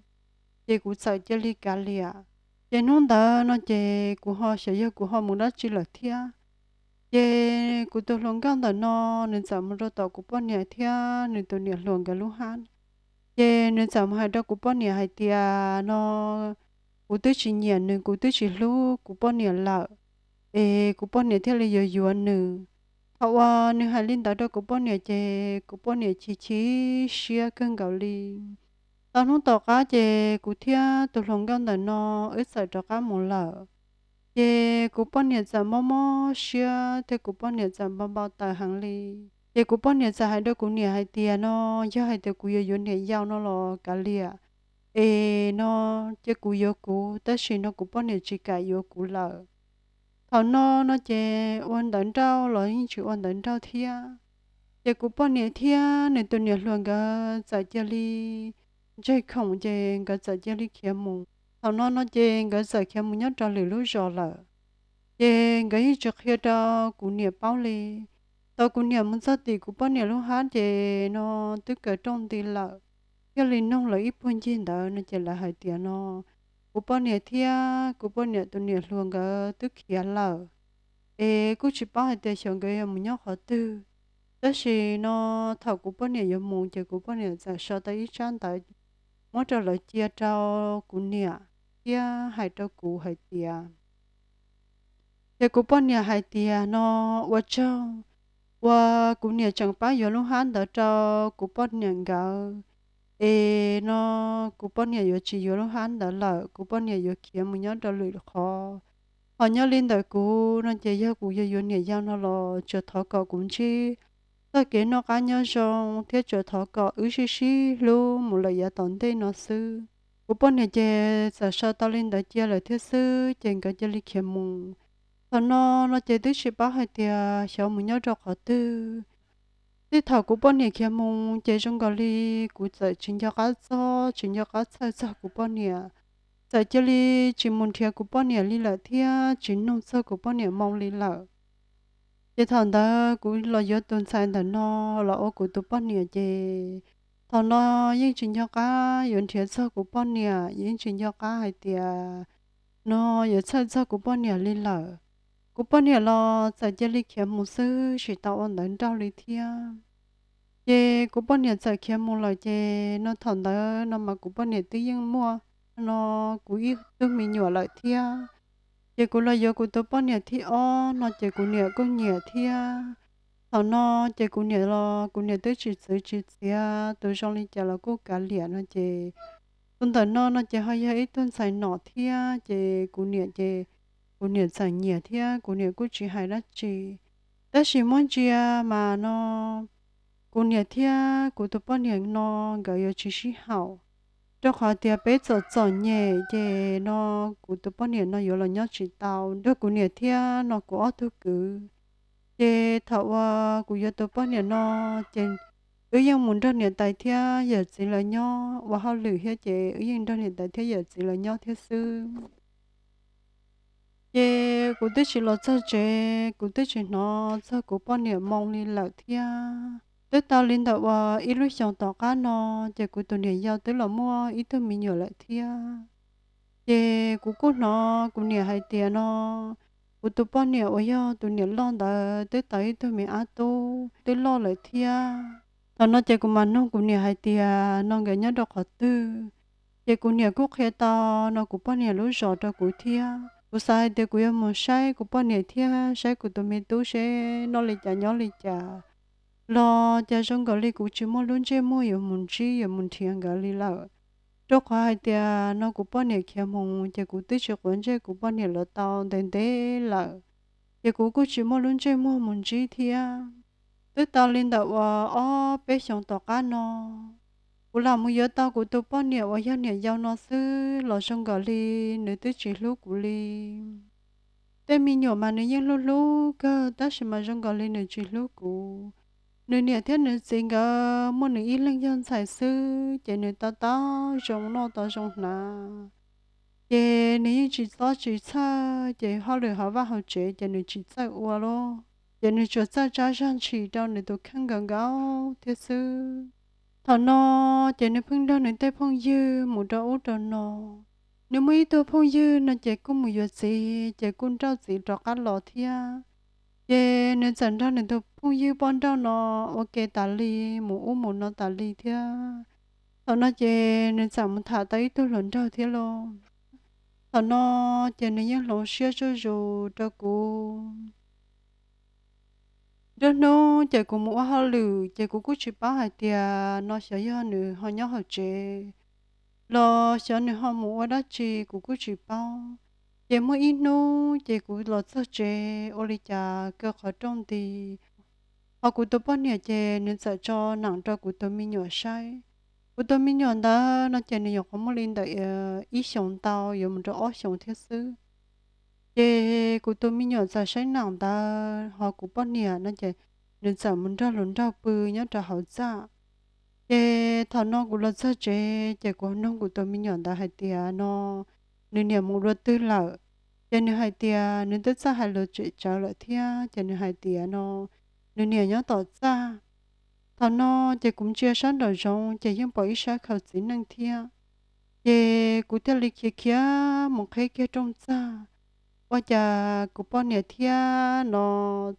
Ces kuv txawm cia li kav liam. Ces hnub ntawd no ces kuv ho xyov yog kuv ho mus dab tsi lawm thiab. Ces kuv tus hluas nkauj ntawm no nws txawm mus rau tom kuv poj niam thiab nws tus niam hluas nkawd lub hab. Ces nws txawm mus hais rau kuv poj niam hais tias no kuv twb tsis nyiam nws, kuv twb tsis hlub kuv poj niam lawm, es kuv poj niam thiaj li yuav yuav nws. Thaum uas nws hais li ntawd rau kuv poj niam ces kuv poj niam chim chim siab kawg nkaus li. Tau hnub tom qab ces kuv thiab tus hluas nkauj ntawm no wb txawm rov qab mus lawm. Ces kuv poj niam txawm mob mob siab thiab kuv poj niam txawm npau npau taws heev li. Ces kuv poj niam txawm hais rau kuv niam hais tias no yog hais tias kuv yuav yuav niam yau no los kav liam, es no cia kuv yuav kuv, tab sis no kuv poj niam tsis kam yuav kuv lawm. Thaum no no ces ua ntawv nrauj los yeej tsis ua ntawv nrauj thiab. Ces kuv poj niam thiab nws tus niam hluas nkawd txawm cia li ntseg khoom ces nkawd txawm cia li khiav mus. Thaum no no ces nkawd txawm khiav mus nyob rau lwm lub zos lawm. Ces nkawd yeej tsis qhia rau kuv niam paub li. Thaum kuv niam mus txog tim kuv poj niam lub hab ces no twb kaw rooj nti lawm, thiaj li noog lawv ib puag ncig ntawd no ces lawv hais tias no kuv poj niam thiab kuv poj niam tus niam hluas nkawd twb khiav lawm, es kuj tsis paub hais tias xyov nkawd yuav mus nyob qhov twg. Tab sis no thaum kuv poj niam yuav mus ces kuv poj niam txawm sau tau ib tsab ntawv muab rau lawv cia rau kuv niam thiab hais rau kuv hais tias, ces kuv poj niam hais tias no ua tsaug uas kuv niam tseem pab yuav lub hab ntawd rau kuv poj niam nkawd, es no kuv poj niam yuav tsis yuav lub hab ntawd lawm, kuv poj niam yuav khiav mus nyob rau lwm qhov. Ho nyob li ntawm kuv no ces yog kuv yuav yuav niam yau no los tsuas thov kom kuv ntsib txoj kev noj qab nyob zoo thiab tsuas thov kom wb sib sib hlub mus lawm yav tom ntej no xwb. Kuv poj niam ces txawm sau tau li ntawd cia lawm thiab xwb ces nkawd cia li khiav mus. Thaum no no ces twb tsis paub hais tias xyov mus nyob rau qhov twg. Txij thaum kuv poj niam khiav mus ces zoo nkaus li kuv txawm tsis nco qab txog, tsis nco qab txhawj txog kuv poj niam, txawm cia li tsis mus nrhiav kuv poj niam li lawm thiab tsis nug txog kuv poj niam moo li lawm. Ces thaum ntawd kuv los yuav tus ntxhais ntawm no los ua kuv tus poj niam ces thaum no yeej tsis nco qab yuav nrhiav txog kuv poj niam, yeej tsis nco qab hais tias no yuav txhawj txog kuv poj niam li lawm. Kuv poj niam los txawm cia li khiav mus xwb tsis tau ua ntawv nrauj li thiab. Ces kuv poj niam txawm khiav mus lawm ces no thaum ntawd no mas kuv poj niam twb yeej muaj no kuv ib tug me nyuam lawm thiab. Ces kuv los yuav kuv tus poj niam thib ob no ces kuv niam kuj nyiam thiab. Thaum no ces kuv niam los kuv niam twb tsis txwv tsis txiav, tus zoo li cas los kuj kav liam no ces tus ntawm no no ces ho yog ib tug ntxhais nom thiab ces kuv niam ces kuv niam txawm nyiam thiab kuv niam kuj tsis hais dab tsi. Tab sis muab ntsia mas no kuv niam thiab kuv tus poj niam no nkawd yuav tsis sib haum, rau qhov tias peb txom txom nyem ces no kuv tus poj niam no yuav los nyob tsis tau nrog kuv niam thiab no kuv ob tug kwv. Ces thaum uas kuv yuav tus poj niam no ces wb yeej mus nrog niam tais thiab yawm txiv lawv nyob ua hauj lwm thiab ces wb yeej nrog niam tais thiab yawm txiv lawv nyob thiab xwb. Ces kuv twb tsis los txog tsev, kuv twb tsis hnov txog kuv poj niam moo li lawm thiab. Twb tau li ntawm uas ib lub xyoos tom qab no ces kuv tus niam yau twb los muaj ib tug me nyuam lawm thiab. Ces kuv kuj hnov kuv niam hais tias no kuv tus poj niam uas yog tus niam loj ntawd twb tau ib tug me ab tub twb loj lawm thiab. Thaum no ces kuv mam nug kuv niam hais tias no nkawd nyob rau qhov twg. Ces kuv niam kuj qhia tau no kuv poj niam lub zos rau kuv thiab. Kuv xav hais tias kuv yuav mus saib kuv poj niam thiab saib kuv tus me tub seb noj li cas nyob li cas. Los cas zoo nkaus li kuv tsis muaj lub ntsej muag yuav mus ntsib yuav mus nrhiav nkawd li lawm. Rau qhov hais tias no kuv poj niam khiav mus ces kuv twb tsis quav ntsej kuv poj niam lawv tau ntev ntev lawm. Ces kuv kuj tsis muaj lub ntsej muag mus ntsib thiab. Twb tau li ntawm uas ob peb xyoos tom qab no, kuv lam mus yuav tau kuv tus poj niam uas yog niam yau no xwb los zoo nkaus li nws twb tsis hlub kuv li. Tej me nyuam mas nws yeej hlub hlub kawg tab sis mas zoo nkaus li nws tsis hlub kuv. Nws niam thiab nws txiv nkawd muaj nws ib leeg yog ntxhais xwb ces nws tau tau zoo noj tau zoo hnav. Ces nws yeej tsis txob tsis txhawj ces hauj lwm hauv vaj hauv tsev ces nws tsis txawj ua lauj. Ces nws tsuas txawj tsab zag ntshis rau nws tus kheej nkaus nkaus thiab xwb. Thaum no ces nws pheej nrog nws tej phooj ywg mus rau ub rau no. Nws muaj ib tug phooj ywg no ces kuj mus yuav txiv ces kuj nrauj txiv rov qab los thiab. Ces nws txawm nrog nws tus phooj ywg poj nrauj no ua ke tas li, mus ub mus no tas li thiab. Thaum no ces nws txawm mus tham tau ib tug hluas nraug thiab lauj. Thaum no ces nws yeej hloov siab zuj zus rau kuv. Nruab hnub ces kuv mus ua hauj lwm ces kuv kuj tsis paub hais tias no xyov yog nws ho nyob hauv tsev los xyov nws ho mus ua dab tsi kuv kuj tsis paub. Ces muaj ib hnub ces kuv los txog tsev ua li cas kaw qhov rooj nti, ho kuv tus poj niam ces nws txawm tso neem rau kuv tus me nyuam saib. Kuv tus me nyuam ntawd no ces nws nyuam qhuav muaj li ntawm ib xyoos ntau yuav mus rau ob xyoos thiab xwb. Ces kuv tus me nyuam txawm saib neem ntawd ho kuv poj niam no ces nws txawm mus nrog hluas nraug pw nyob rau hauv txaj. Ces thaum no kuv los txog tsev ces kuv nug kuv tus me nyuam ntawd hais tias no nws niam mus dua twg lawm. Ces nws hais tias nws twb txawj hais lus tsem tsawv lawm thiab ces nws hais tias no nws niam nyob tom txaj. Thaum no ces kuv ntsia sab nraum zoov ces yeej pom ib sab khau txiv neej thiab. Ces kuv thiaj li khiav khiav mus qhib kiag rooj txaj, ua cas kuv poj niam thiab no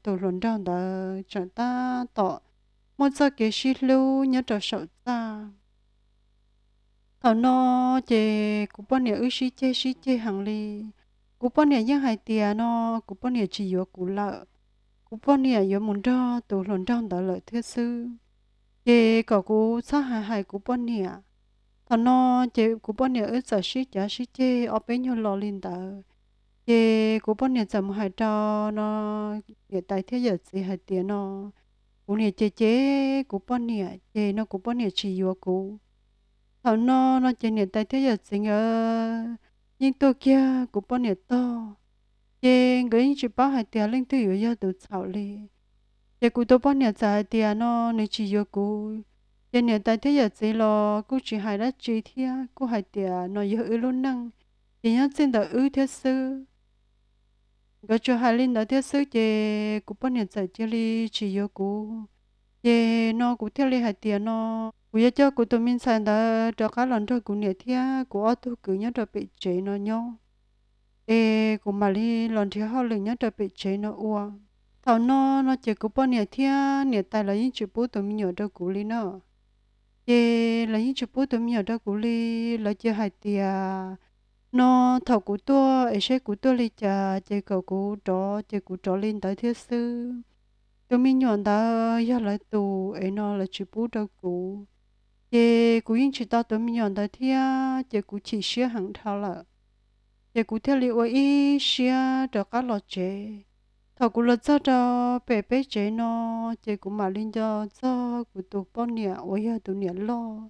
tus hluas nraug ntawd tseem tab tom muaj txoj kev sib hlub nyob rau saum txaj. Thaum no ces kuv poj niam wb sib ceg sib ceg heev li. Kuv poj niam yeej hais tias no kuv poj niam tsis yuav kuv lawm, kuv poj niam yuav mus nrog tus hluas nraug ntawd lawm thiab xwb. Ces kom kuv txhob hais hais kuv poj niam. Thaum no ces kuv poj niam wb txawm sib cav sib ceg ob peb nyuag lo li ntawd. Ces kuv poj niam txawm mus hais rau no niam tais thiab yawm txiv hais tias no kuv niam cem cem kuv poj niam ces no kuv poj niam tsis yuav kuv. Thaum no no ces niam tais thiab yawm txiv nkawd yeej tuaj kiag kuv poj niam tog, ces nkawd yeej tsis paub hais tias leej twg yuav yog tus txhaum li. Ces kuv tus poj niam txawm hais tias no nws tsis yuav kuv, ces niam tais thiab yawm txiv los kuj tsis hais dab tsi thiab kuj hais tias no yog wb lub neej, ces nyob txij ntawm wb thiab xwb. Nkawd tsuas hais li ntawd thiab xwb ces kuv poj niam txawm cia li tsis yuav kuv. Ces no kuv thiaj li hais tias no kuv yuav coj kuv tus me ntxhais ntawd rov qab los nrog kuv niam thiab kuv ob tug kwv nyob rau pem tsev no nyob, es kuv mam li los nrhiav hauj lwm nyob rau pem tsev no ua. Thaum no no ces kuv poj niam thiab niam tais lawv yeej tsis pub tus me nyuam rau kuv li no. Ces lawv yeej tsis pub tus me nyuam rau kuv li. Lawv cia hais tias no thaum kuv tuaj es seb kuv tuaj li cas ces kom kuv rov ces kuv rov li ntawd thiab xwb. Tus me nyuam ntawd yog lawv tus es no lawv tsis pub rau kuv. Ces kuv yeej tsis tau tus me nyuam ntawd thiab ces kuv chim siab heev dhau lawm. Ces kuv thiaj li ua ib siab rov qab los tsev. Thaum kuv los txog rau pem peb tsev no ces kuv mam li nco txog kuv tus poj niam uas yog tus niam loj.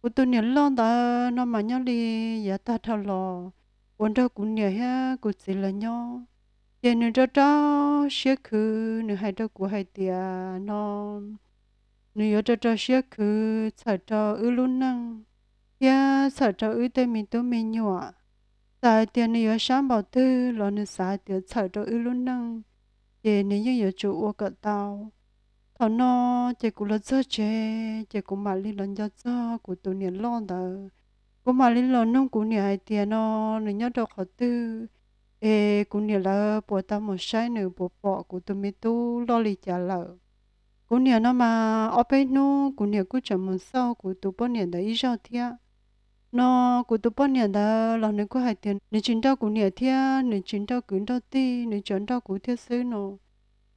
Kuv tus niam loj ntawd no mas nyob li yav tag dhau los uas nrog kuv niam thiab kuv txiv lawv nyob. Ces nws rau rau siab khwv, nws hais rau kuv hais tias no nws yuav rau rau siab khwv txhawm rau wb lub neej thiab txhawm rau wb tej me tub me nyuam. Txawm hais tias nws yuav sab npaum twg los nws xav hais tias txhawm rau wb lub neej ces nws yeej yuav tsum ua kom tau. Thaum no ces kuv los txog tsev ces kuv mam li los nco txog kuv tus niam loj ntawd. Kuv mam li los nug kuv niam hais tias no nws nyob rau qhov twg, es kuv niam lawv puas tau mus saib nws puas pom kuv tus me tub loj li cas lawm. Kuv niam no mas ob peb hnub kuv niam kuj tseem mus xauj kuv tus poj niam ntawd ib zaug thiab. No kuv tus poj niam ntawd los nws kuj hais tias nws tsis nrauj kuv niam thiab nws tsis nrauj kwv nrauj tij, nws tsuas nrauj kuv thiab xwb no.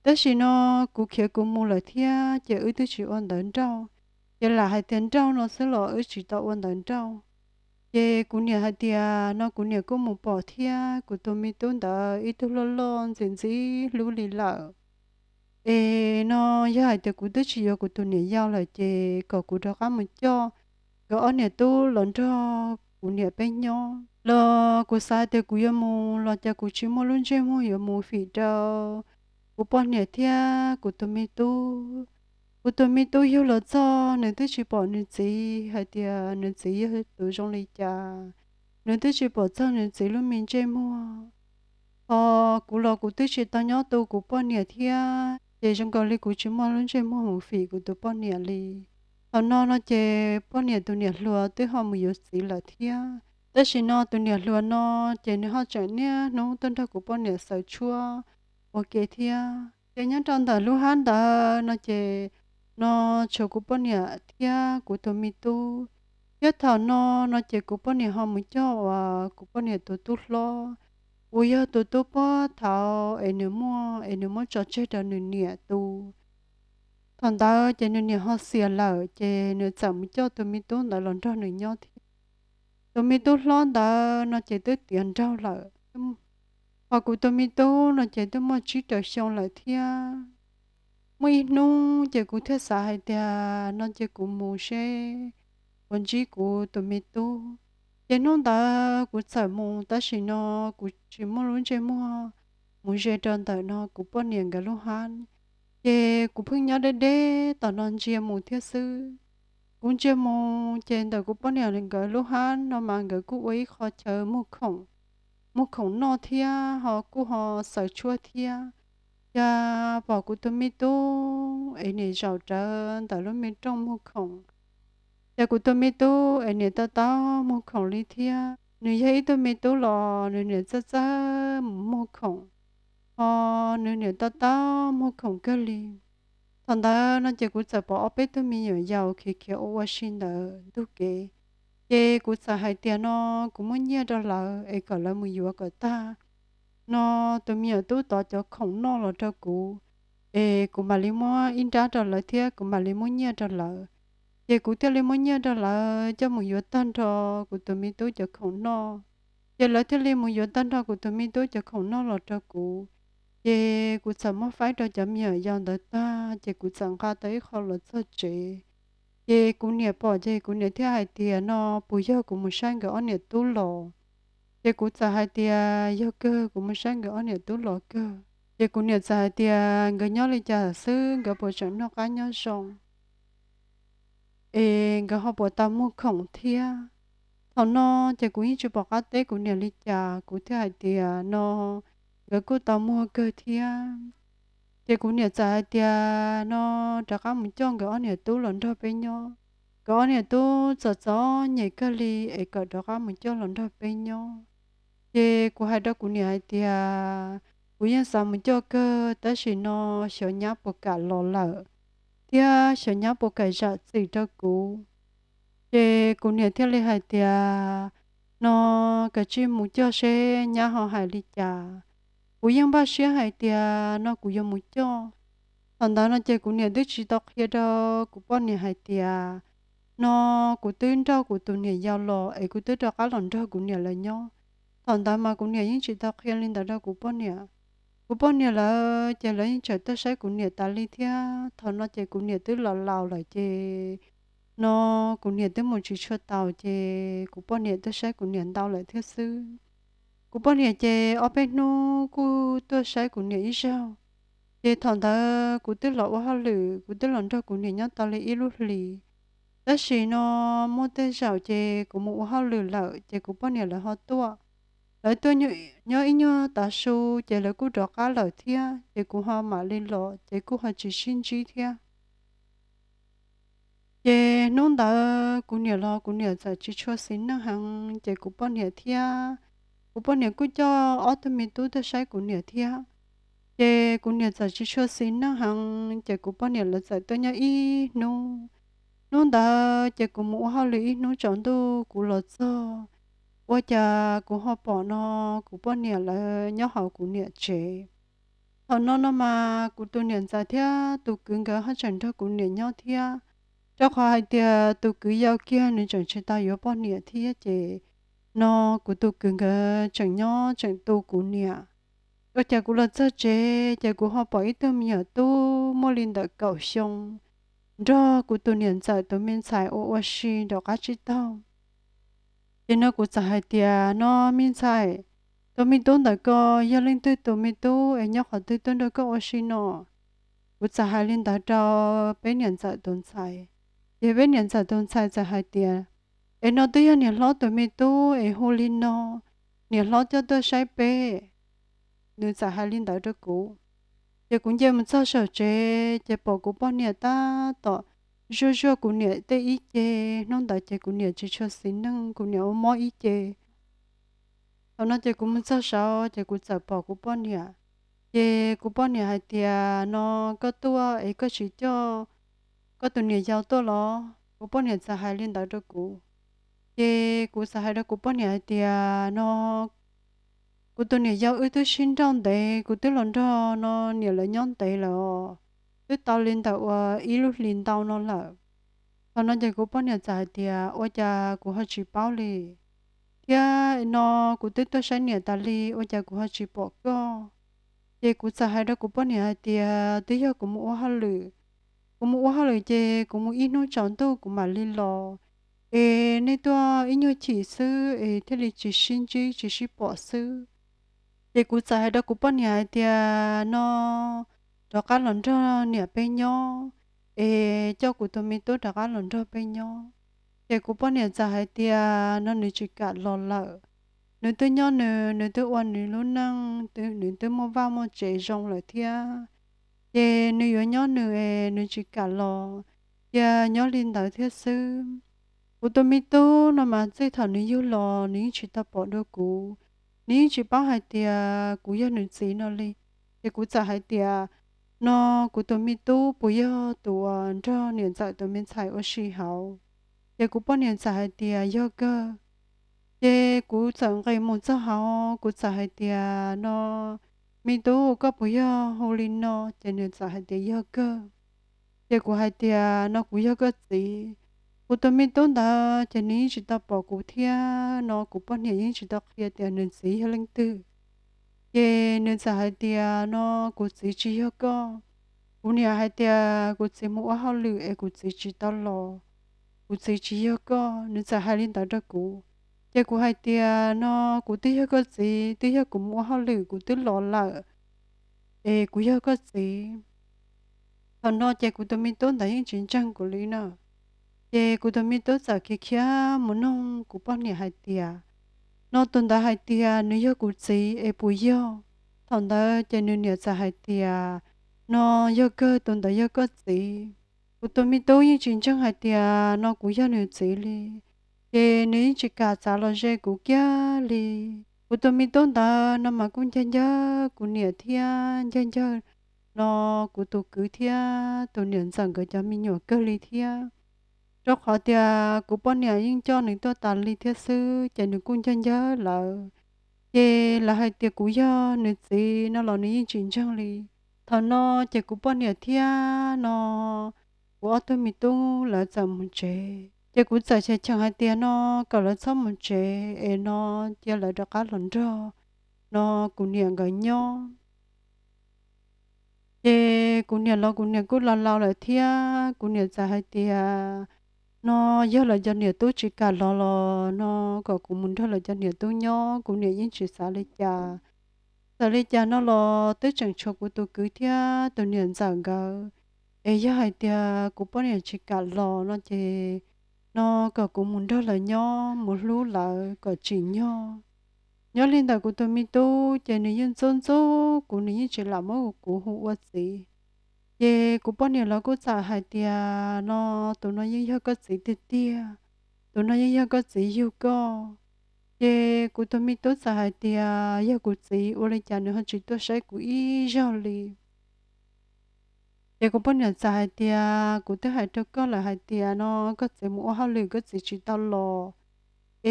Tab sis no kuv khiav kuv mus lawm thiab ces wb twb tsis ua ntawv nrauj. Ces lam hais tias nrauj no xwb los wb tsis tau ua ntawv nrauj. Ces kuv niam hais tias no kuv niam kuj mus pom thiab kuv tus me tub ntawd ib tug loj loj ntxim ntxim hlub li lawm. Es no yog hais tias kuv twb tsis yuav kuv tus niam yau lawm ces kom kuv rov qab mus coj nkawd ob niam tub los nrog kuv niam peb nyob los kuv xav tias kuv yuav mus los cas kuv tsis muaj lub ntsej muag yuav mus fim rau kuv poj niam thiab kuv tus me tub. Kuv tus me tub yug los txog nws twb tsis pom nws txiv hais tias nws txiv yog tus zoo li cas, nws twb tsis pom txog nws txiv lub me ntsej muag. Ho kuv los kuv twb tsis tau nyob tu kuv poj niam thiab ces zoo nkaus li kuv tsis muaj lub ntsej muag mus fim kuv tus poj niam li. Thaum no no ces poj niam tus niam hluas twb ho mus yuav txiv lawm thiab. Tab sis no tus niam hluas no ces nws ho tseem niaj hnub tuaj nrog kuv poj niam xaws tshuab ua ke thiab. Ces nyob rau ntawm lub hab ntawd no ces no tshuav kuv poj niam thiab kuv tus me tub. Thiab thaum no no ces kuv poj niam ho mus coj uas kuv poj niam tus tub hlob uas yog tus tub puag thaud es nws muaj es nws muab tso tseg rau nws niam tu. Thaum ntawd ces nws niam ho xiam lawm ces nws txawm mus coj tus me tub ntawd los nrog nws nyob thiab. Tus me tub hlob ntawd no ces twb tiav nraug lawm, ho kuv tus me tub no ces twb muaj tsib rau xyoo lawm thiab. Muaj ib hnub ces kuv thiaj xav hais tias no ces kuv mus seb puas ntsib kuv tus me tub. Ces hnub ntawd kuv txawm mus tab sis no kuv tsis muaj lub ntsej muag mus ze rau ntawm no kuv poj niam nkawd lub hab. Ces kuv pheej nyob deb deb tom no ntsia mus thiab xwb. Kuv ntsia mus ces ntawm kuv poj niam nkawd lub hab no mas nkawd kuj ua ib qho chaw muag khoom, muag khoom noj thiab ho kuj ho xaws tshuab thiab. Cas pom kuv tus me tub es niam zaum rawv ntawm lub me rooj muag khoom. Ces kuv tus me tub es niam tau taub muag khoom li thiab. Nws yog ib tug me tub los nws niam txawj txawj mus muag khoom, ho nws niam tau taub muag khoom kawg li. Thaum ntawd no ces kuv txawm pom ob peb tug me nyuam yaus khiav khiav ua ua si ntawm ntug kev. Ces kuv txawm hais tias no kuv muab nyiaj rau lawv es kom lawv mus yuav kom tag no tus me nyuam tub tov cov khoom noj los rau kuv, es kuv mam li muab ib nrab rau lawv thiab kuv mam li muab nyiaj rau lawv. Ces kuv thiaj li muab nyiaj rau lawv coj mus yuav tag nrho kuv tus me tub cov khoom noj. Ces lawv thiaj li mus yuav tag nrho kuv tus me tub cov khoom noj los rau kuv. Ces kuv txawm muab faib rau cov me nyuam yaus ntawd tag ces kuv txawm nqa tau ib qho los txog tsev. Ces kuv niam pom ces kuv niam thiaj hais tias no puas yog kuv mus saib nkawd ob niam tub los. Ces kuv txawm hais tias yog kawg, kuv mus saib nkawd ob niam tub los kawg. Ces kuv niam txawm hais tias nkawd nyob li cas xwb, nkawd puas tseem noj qab nyob zoo, es nkawd ho puas tau muag khoom thiab. Thaum no ces kuv yeej tsis pom qab teb kuv niam li cas, kuv thiaj hais tias no nkawd kuj tau muag kawg thiab. Ces kuv niam txawm hais tias no rov qab mus coj nkawd ob niam tub los nrog peb nyob, nkawd ob niam tub txom txom nyem kawg li es kom rov qab mus coj los nrog peb nyob. Ces kuv hais rau kuv niam hais tias kuv yeej xav mus coj kawg, tab sis no xyov nyab puas kam los lawm, thiab xyov nyab puas kam zam txim rau kuv. Ces kuv niam thiaj li hais tias, no, kav tsij mus coj seb nyab ho hais li cas. Kuv yeej npaj siab hais tias no kuv yuav mus coj. Thaum ntawd no ces kuv niam twb tsis tau qhia rau kuv poj niam hais tias, no, kuv twb nrauj kuv tus niam yau los es kuv twb rov qab los nrog kuv niam lawv nyob. Thaum ntawd mas kuv niam yeej tsis tau qhia li ntawd rau kuv poj niam. Kuv poj niam lawv ces lawv yeej tseem tuaj saib kuv niam tas li thiab. Thaum no ces kuv niam twb laus laus lawm ces, no, kuv niam twb mus tsis tshua taus ces kuv poj niam tuaj saib kuv niam ntau lawm thiab xwb. Kuv poj niam ces ob peb hnub kuj tuaj saib kuv niam ib zaug. Ces thaum ntawd kuv twb los ua hauj lwm, kuv twb los nrog kuv niam nyob tau li ib lub hlis. Tab sis no muaj tej zaum ces kuv mus ua hauj lwm lawm ces kuv poj niam lawv ho tuaj. Lawv tuaj nyob ib nyuag tav su ces lawv kuj rov qab lawm thiab, ces kuv ho mam li los ces kuj ho tsis sib ntsib thiab. Ces hnub ntawd kuv niam los kuv niam txawm tsis tshua xis neej heev, ces kuv poj niam thiab, kuv poj niam kuj coj ob tug me tub tuaj saib kuv niam thiab. Ces kuv niam txawm tsis tshua xis neej heev, ces kuv poj niam lawv txawm tuaj nyob ib hnub. Hnub ntawd ces kuv mus ua hauj lwm ib hnub tsaus ntuj kuv los txog, ua cas kuv ho pom no kuv poj niam lawv nyob hauv kuv niam tsev. Thaum no no mas kuv tus niam ntxawm thiab tus kwv nkawd ho tseem nrog kuv niam nyob thiab, rau qhov hais tias tus kwv yau kiag nws tseem tsis tau yuav poj niam thiab ces, no, kuv tus kwv nkawd tseem nyob tseem tu kuv niam. Ua cas kuv los txog tsev ces kuv ho pom ib tug me nyuam tub muaj li ntawm kaum xyoo nrog kuv tus niam ntxawm tus me ntxhais ua ua si nraum qab tsib taug. Ces no kuv txawm hais tias, no, me ntxhais, tus me tub ntawm ko yog leej twg tus me tub es nyob qhov twg tuaj nrog koj ua si no? Kuv txawm hais li ntawd rau peb niam ntxawm tus ntxhais. Ces peb niam ntxawm tus ntxhais txawm hais tias, es no twb yog niam hlob tus me tub es hu li no, niam hlob coj tuaj saib peb. Nws txawm hais li ntawd rau kuv. Ces kuv nce mus txog saum tsev ces pom kuv poj niam tab tom zuaj zuaj kuv niam tej ib ce. Hnub ntawd ces kuv niam tsis tshua xis neej, kuv niam ua mob ib ce. Thaum no ces kuv mus txog saud ces kuv txawm pom kuv poj niam. Ces kuv poj niam hais tias, no, koj tuaj es koj tsis coj koj tus niam yau tuaj los? Kuv poj niam txawm hais li ntawd rau kuv. Ces kuv txawm hais rau kuv poj niam hais tias, no, kuv tus niam yau wb twb sib nrauj ntev, kuv twb los nrog no niam lawv nyob ntev lawm os, twb tau li ntawm uas ib lub hlis ntau no lawm. Thaum no ces kuv poj niam txawm hais tias, ua cas kuv ho tsis paub li, thiab no kuv twb tuaj saib niam tas li ua cas kuv ho tsis pom koj? Ces kuv txawm hais rau kuv poj niam hais tias, twb yog kuv mus ua hauj lwm. Kuv mus ua hauj lwm ces kuv mus ib hnub tsaus ntuj kuv mam li los, es nej tuaj ib nyuag chim xwb es thiaj li tsis sib ntsib tsis sib pom xwb. Ces kuv txawm hais rau kuv poj niam hais tias, no, rov qab los nrog niam peb nyob, es coj kuv tus me tub rov qab los nrog peb nyob. Ces kuv poj niam txawm hais tias, no, nws tsis kam los lawm. Nws twb nyob nws, nws twb ua nws lub neej, nws twb muaj vaj muaj tsev zoo lawm thiab. Ces nws yuav nyob nws es nws tsis kam los, cia nyob li ntawd thiab xwb. Kuv tus me tub no mas txij thaum nws yug los nws yeej tsis tau pom dua kuv, nws yeej tsis paub hais tias kuv yog nws txiv no li. Ces kuv txawm hais tias, no, kuv tus me tub puas yog tus uas nrog niam ntxawm tus me ntxhais ua si hauv? Ces kuv poj niam txawm hais tias, yog kawg. Ces kuv txawm nqis mus txog hauv, kuv txawm hais tias, no, me tub, koj puas yog hu li no? Ces nws txawm hais tias, yog kawg. Ces kuv hais tias, no, kuv yog koj txiv. Kuv tus me tub ntawd ces nws yeej tsis tau pom kuv thiab no kuv poj niam yeej tsis tau qhia tias nws txiv yog leej twg. Ces nws txawm hais tias, no, kuv txiv tsis yog koj. Kuv niam hais tias kuv txiv mus ua hauj lwm es kuv txiv tsis tau los, kuv txiv tsis yog koj. Nws txawm hais li ntawd rau kuv. Ces kuv hais tias, no, kuv twb yog koj txiv, twb yog kuv mus ua hauj lwm kuv twb los lawm, es kuv yog koj txiv. Thaum no ces kuv tus me tub ntawd yeej tsis ntseeg kuv li no. Ces kuv tus me tub txawm khiav khiav mus nug kuv poj niam hais tias, no, tus ntawd hais tias nws yog kuv txiv es puas yog? Thaum ntawd ces nws niam txawm hais tias, no, yog kawg, tus ntawd yog koj txiv. Kuv tus me tub yeej tsis ntseeg hais tias no kuv yog nws txiv li, ces nws yeej tsis kam txav los ze kuv kiag li. Kuv tus me tub ntawd no mas kuj ncag ncag kuv niam thiab ncag ncag no kuv tus kwv thiab tus niam ntxawm nkawd cov me nyuam kawg li thiab, rau qhov tias kuv poj niam yeej coj nws tuaj tas li thiab xwb ces nws kuj ncag ncag lawv. Ces lawv hais tias kuv yog nws txiv no los nws yeej tsis ntseeg li. Thaum no ces kuv poj niam thiab no kuv ob tug me tub lawv txawm mus tsev, ces kuv txawm cheem cheem hais tias no kom lawv txhob mus tsev es no cia lawv rov qab los nrog no kuv niam nkawd nyob. Ces kuv niam los kuv niam kuj laus laus lawm thiab, kuv niam txawm hais tias no yog lawv cov niam tub tsis kam los los no kom kuv mus nrog lawv cov niam tub nyob, kuv niam yeej tsis xav li cas. Txawm li cas no los twb tseem tshuav kuv tus kwv thiab tus niam ntxawm nkawd, es yog hais tias kuv poj niam tsis kam los no ces no kom kuv mus nrog lawv nyob, mus hlub lawv kom tsim nyog. Nyob li ntawm kuv tus me tub ces nws yeej ntxub ntxub kuv, nws yeej tsis lam muab kuv hu ua txiv. Ces kuv poj niam los kuj txawm hais tias no tus no yeej yog koj txiv tiag tiag, tus no yeej yog koj txiv yug koj. Ces kuv tus me tub txawm hais tias yog kuv txiv ua li cas nws ho tsis tuaj saib kuv ib zaug li. Ces kuv poj niam txawm hais tias kuv twb hais rau koj lawm hais tias no koj txiv mus ua hauj lwm koj txiv tsis tau los,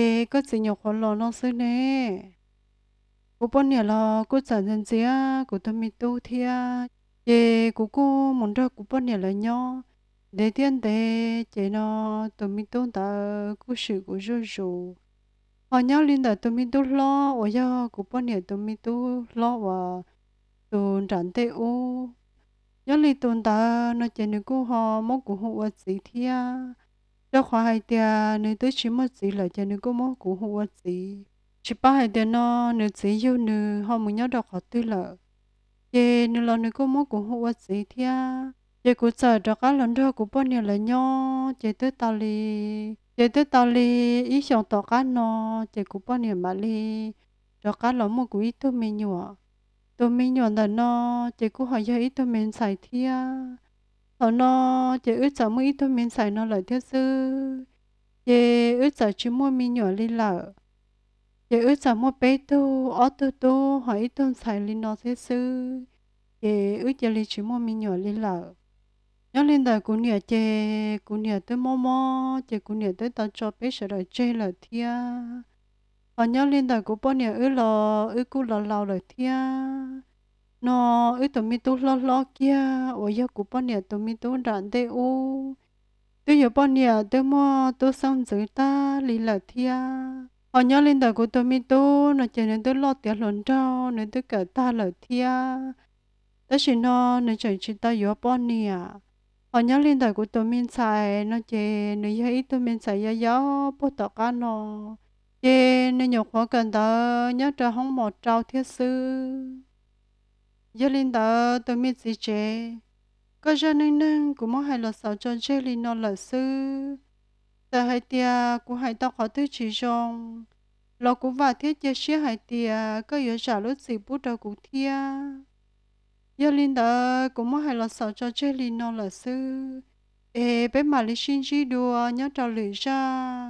es koj txiv nyuam qhuav los no xwb ne. Kuv poj niam los kuj txawm ntxias ntxias kuv tus me tub thiab, ces kuv kuj mus nrog kuv poj niam lawv nyob. Ntev thiab ntev ces no tus me tub ntawd kuj swm kuv zuj zus. Ho nyob li ntawm tus me tub hlob uas yog kuv poj niam tus me tub hlob uas tus nram ntej ub, nyob li tus ntawd no ces nws kuj ho muab kuv hu ua txiv thiab, rau qhov hais tias nws twb tsis muaj txiv lawm ces nws kuj muab kuv hu ua txiv. Tsis paub hais tias no nws txiv yug nws ho mus nyob rau qhov twg lawm, ces nws los nws kuj muab kuv hu ua txiv thiab. Ces kuv txawm rov qab los nrog kuv poj niam lawv nyob, ces twb tau li, ces twb tau li ib xyoos tom qab no, ces kuv poj niam mam li rov qab los muaj kuv ib tug me nyuam. Tus me nyuam ntawm no ces kuj ho yog ib tug me ntxhais thiab. Thaum no ces wb txawm muaj ib tug me ntxhais no lawm thiab xwb, ces wb txawm tsis muaj me nyuam li lawm. Ces wb txawm muaj peb tug, ob tug tub ho ib tug ntxhais li no thiab xwb, ces wb cia li tsis muaj me nyuam li lawm. Nyob li ntawm kuv niam ces kuv niam twb mob mob ces kuv niam twb tau tso peb sawv daws tseg lawm thiab. Ho nyob li ntawm kuv poj niam wb los wb kuj laus laus lawm thiab. No wb tus me tub hlob hlob kiag uas yog kuv poj niam tus me tub nram ntej ub, twb yuav poj niam twb muaj tub xeeb ntxwv tag li lawm thiab. Ho nyob li ntawm kuv tus me tub no ces nws twb loj tiav hluas nraug, nws twb kawm tag lawm thiab. Tab sis no nws tseem tsis tau yuav poj niam. Ho nyob li ntawm kuv tus me ntxhais no ces nws yog ib tug me ntxhais yau yau puag tom qab no, ces nws nyuam qhuav kawm ntawv nyob rau hoob mos rau thiab xwb. Yog li ntawd tus me txiv tsev, koj zaj neej neeg kuv muab hais los xaus tso tseg li no lawm xwb. Txawm hais tias kuv hais tau qhov twg tsis zoo los kuv vam thiab cia siab hais tias koj yuav zam lub txim pub rau kuv thiab. Yog li ntawd kuv muab hais los xaus tso tseg li no lawm xwb, es peb mam li sib ntsib dua nyob rau lwm zaj.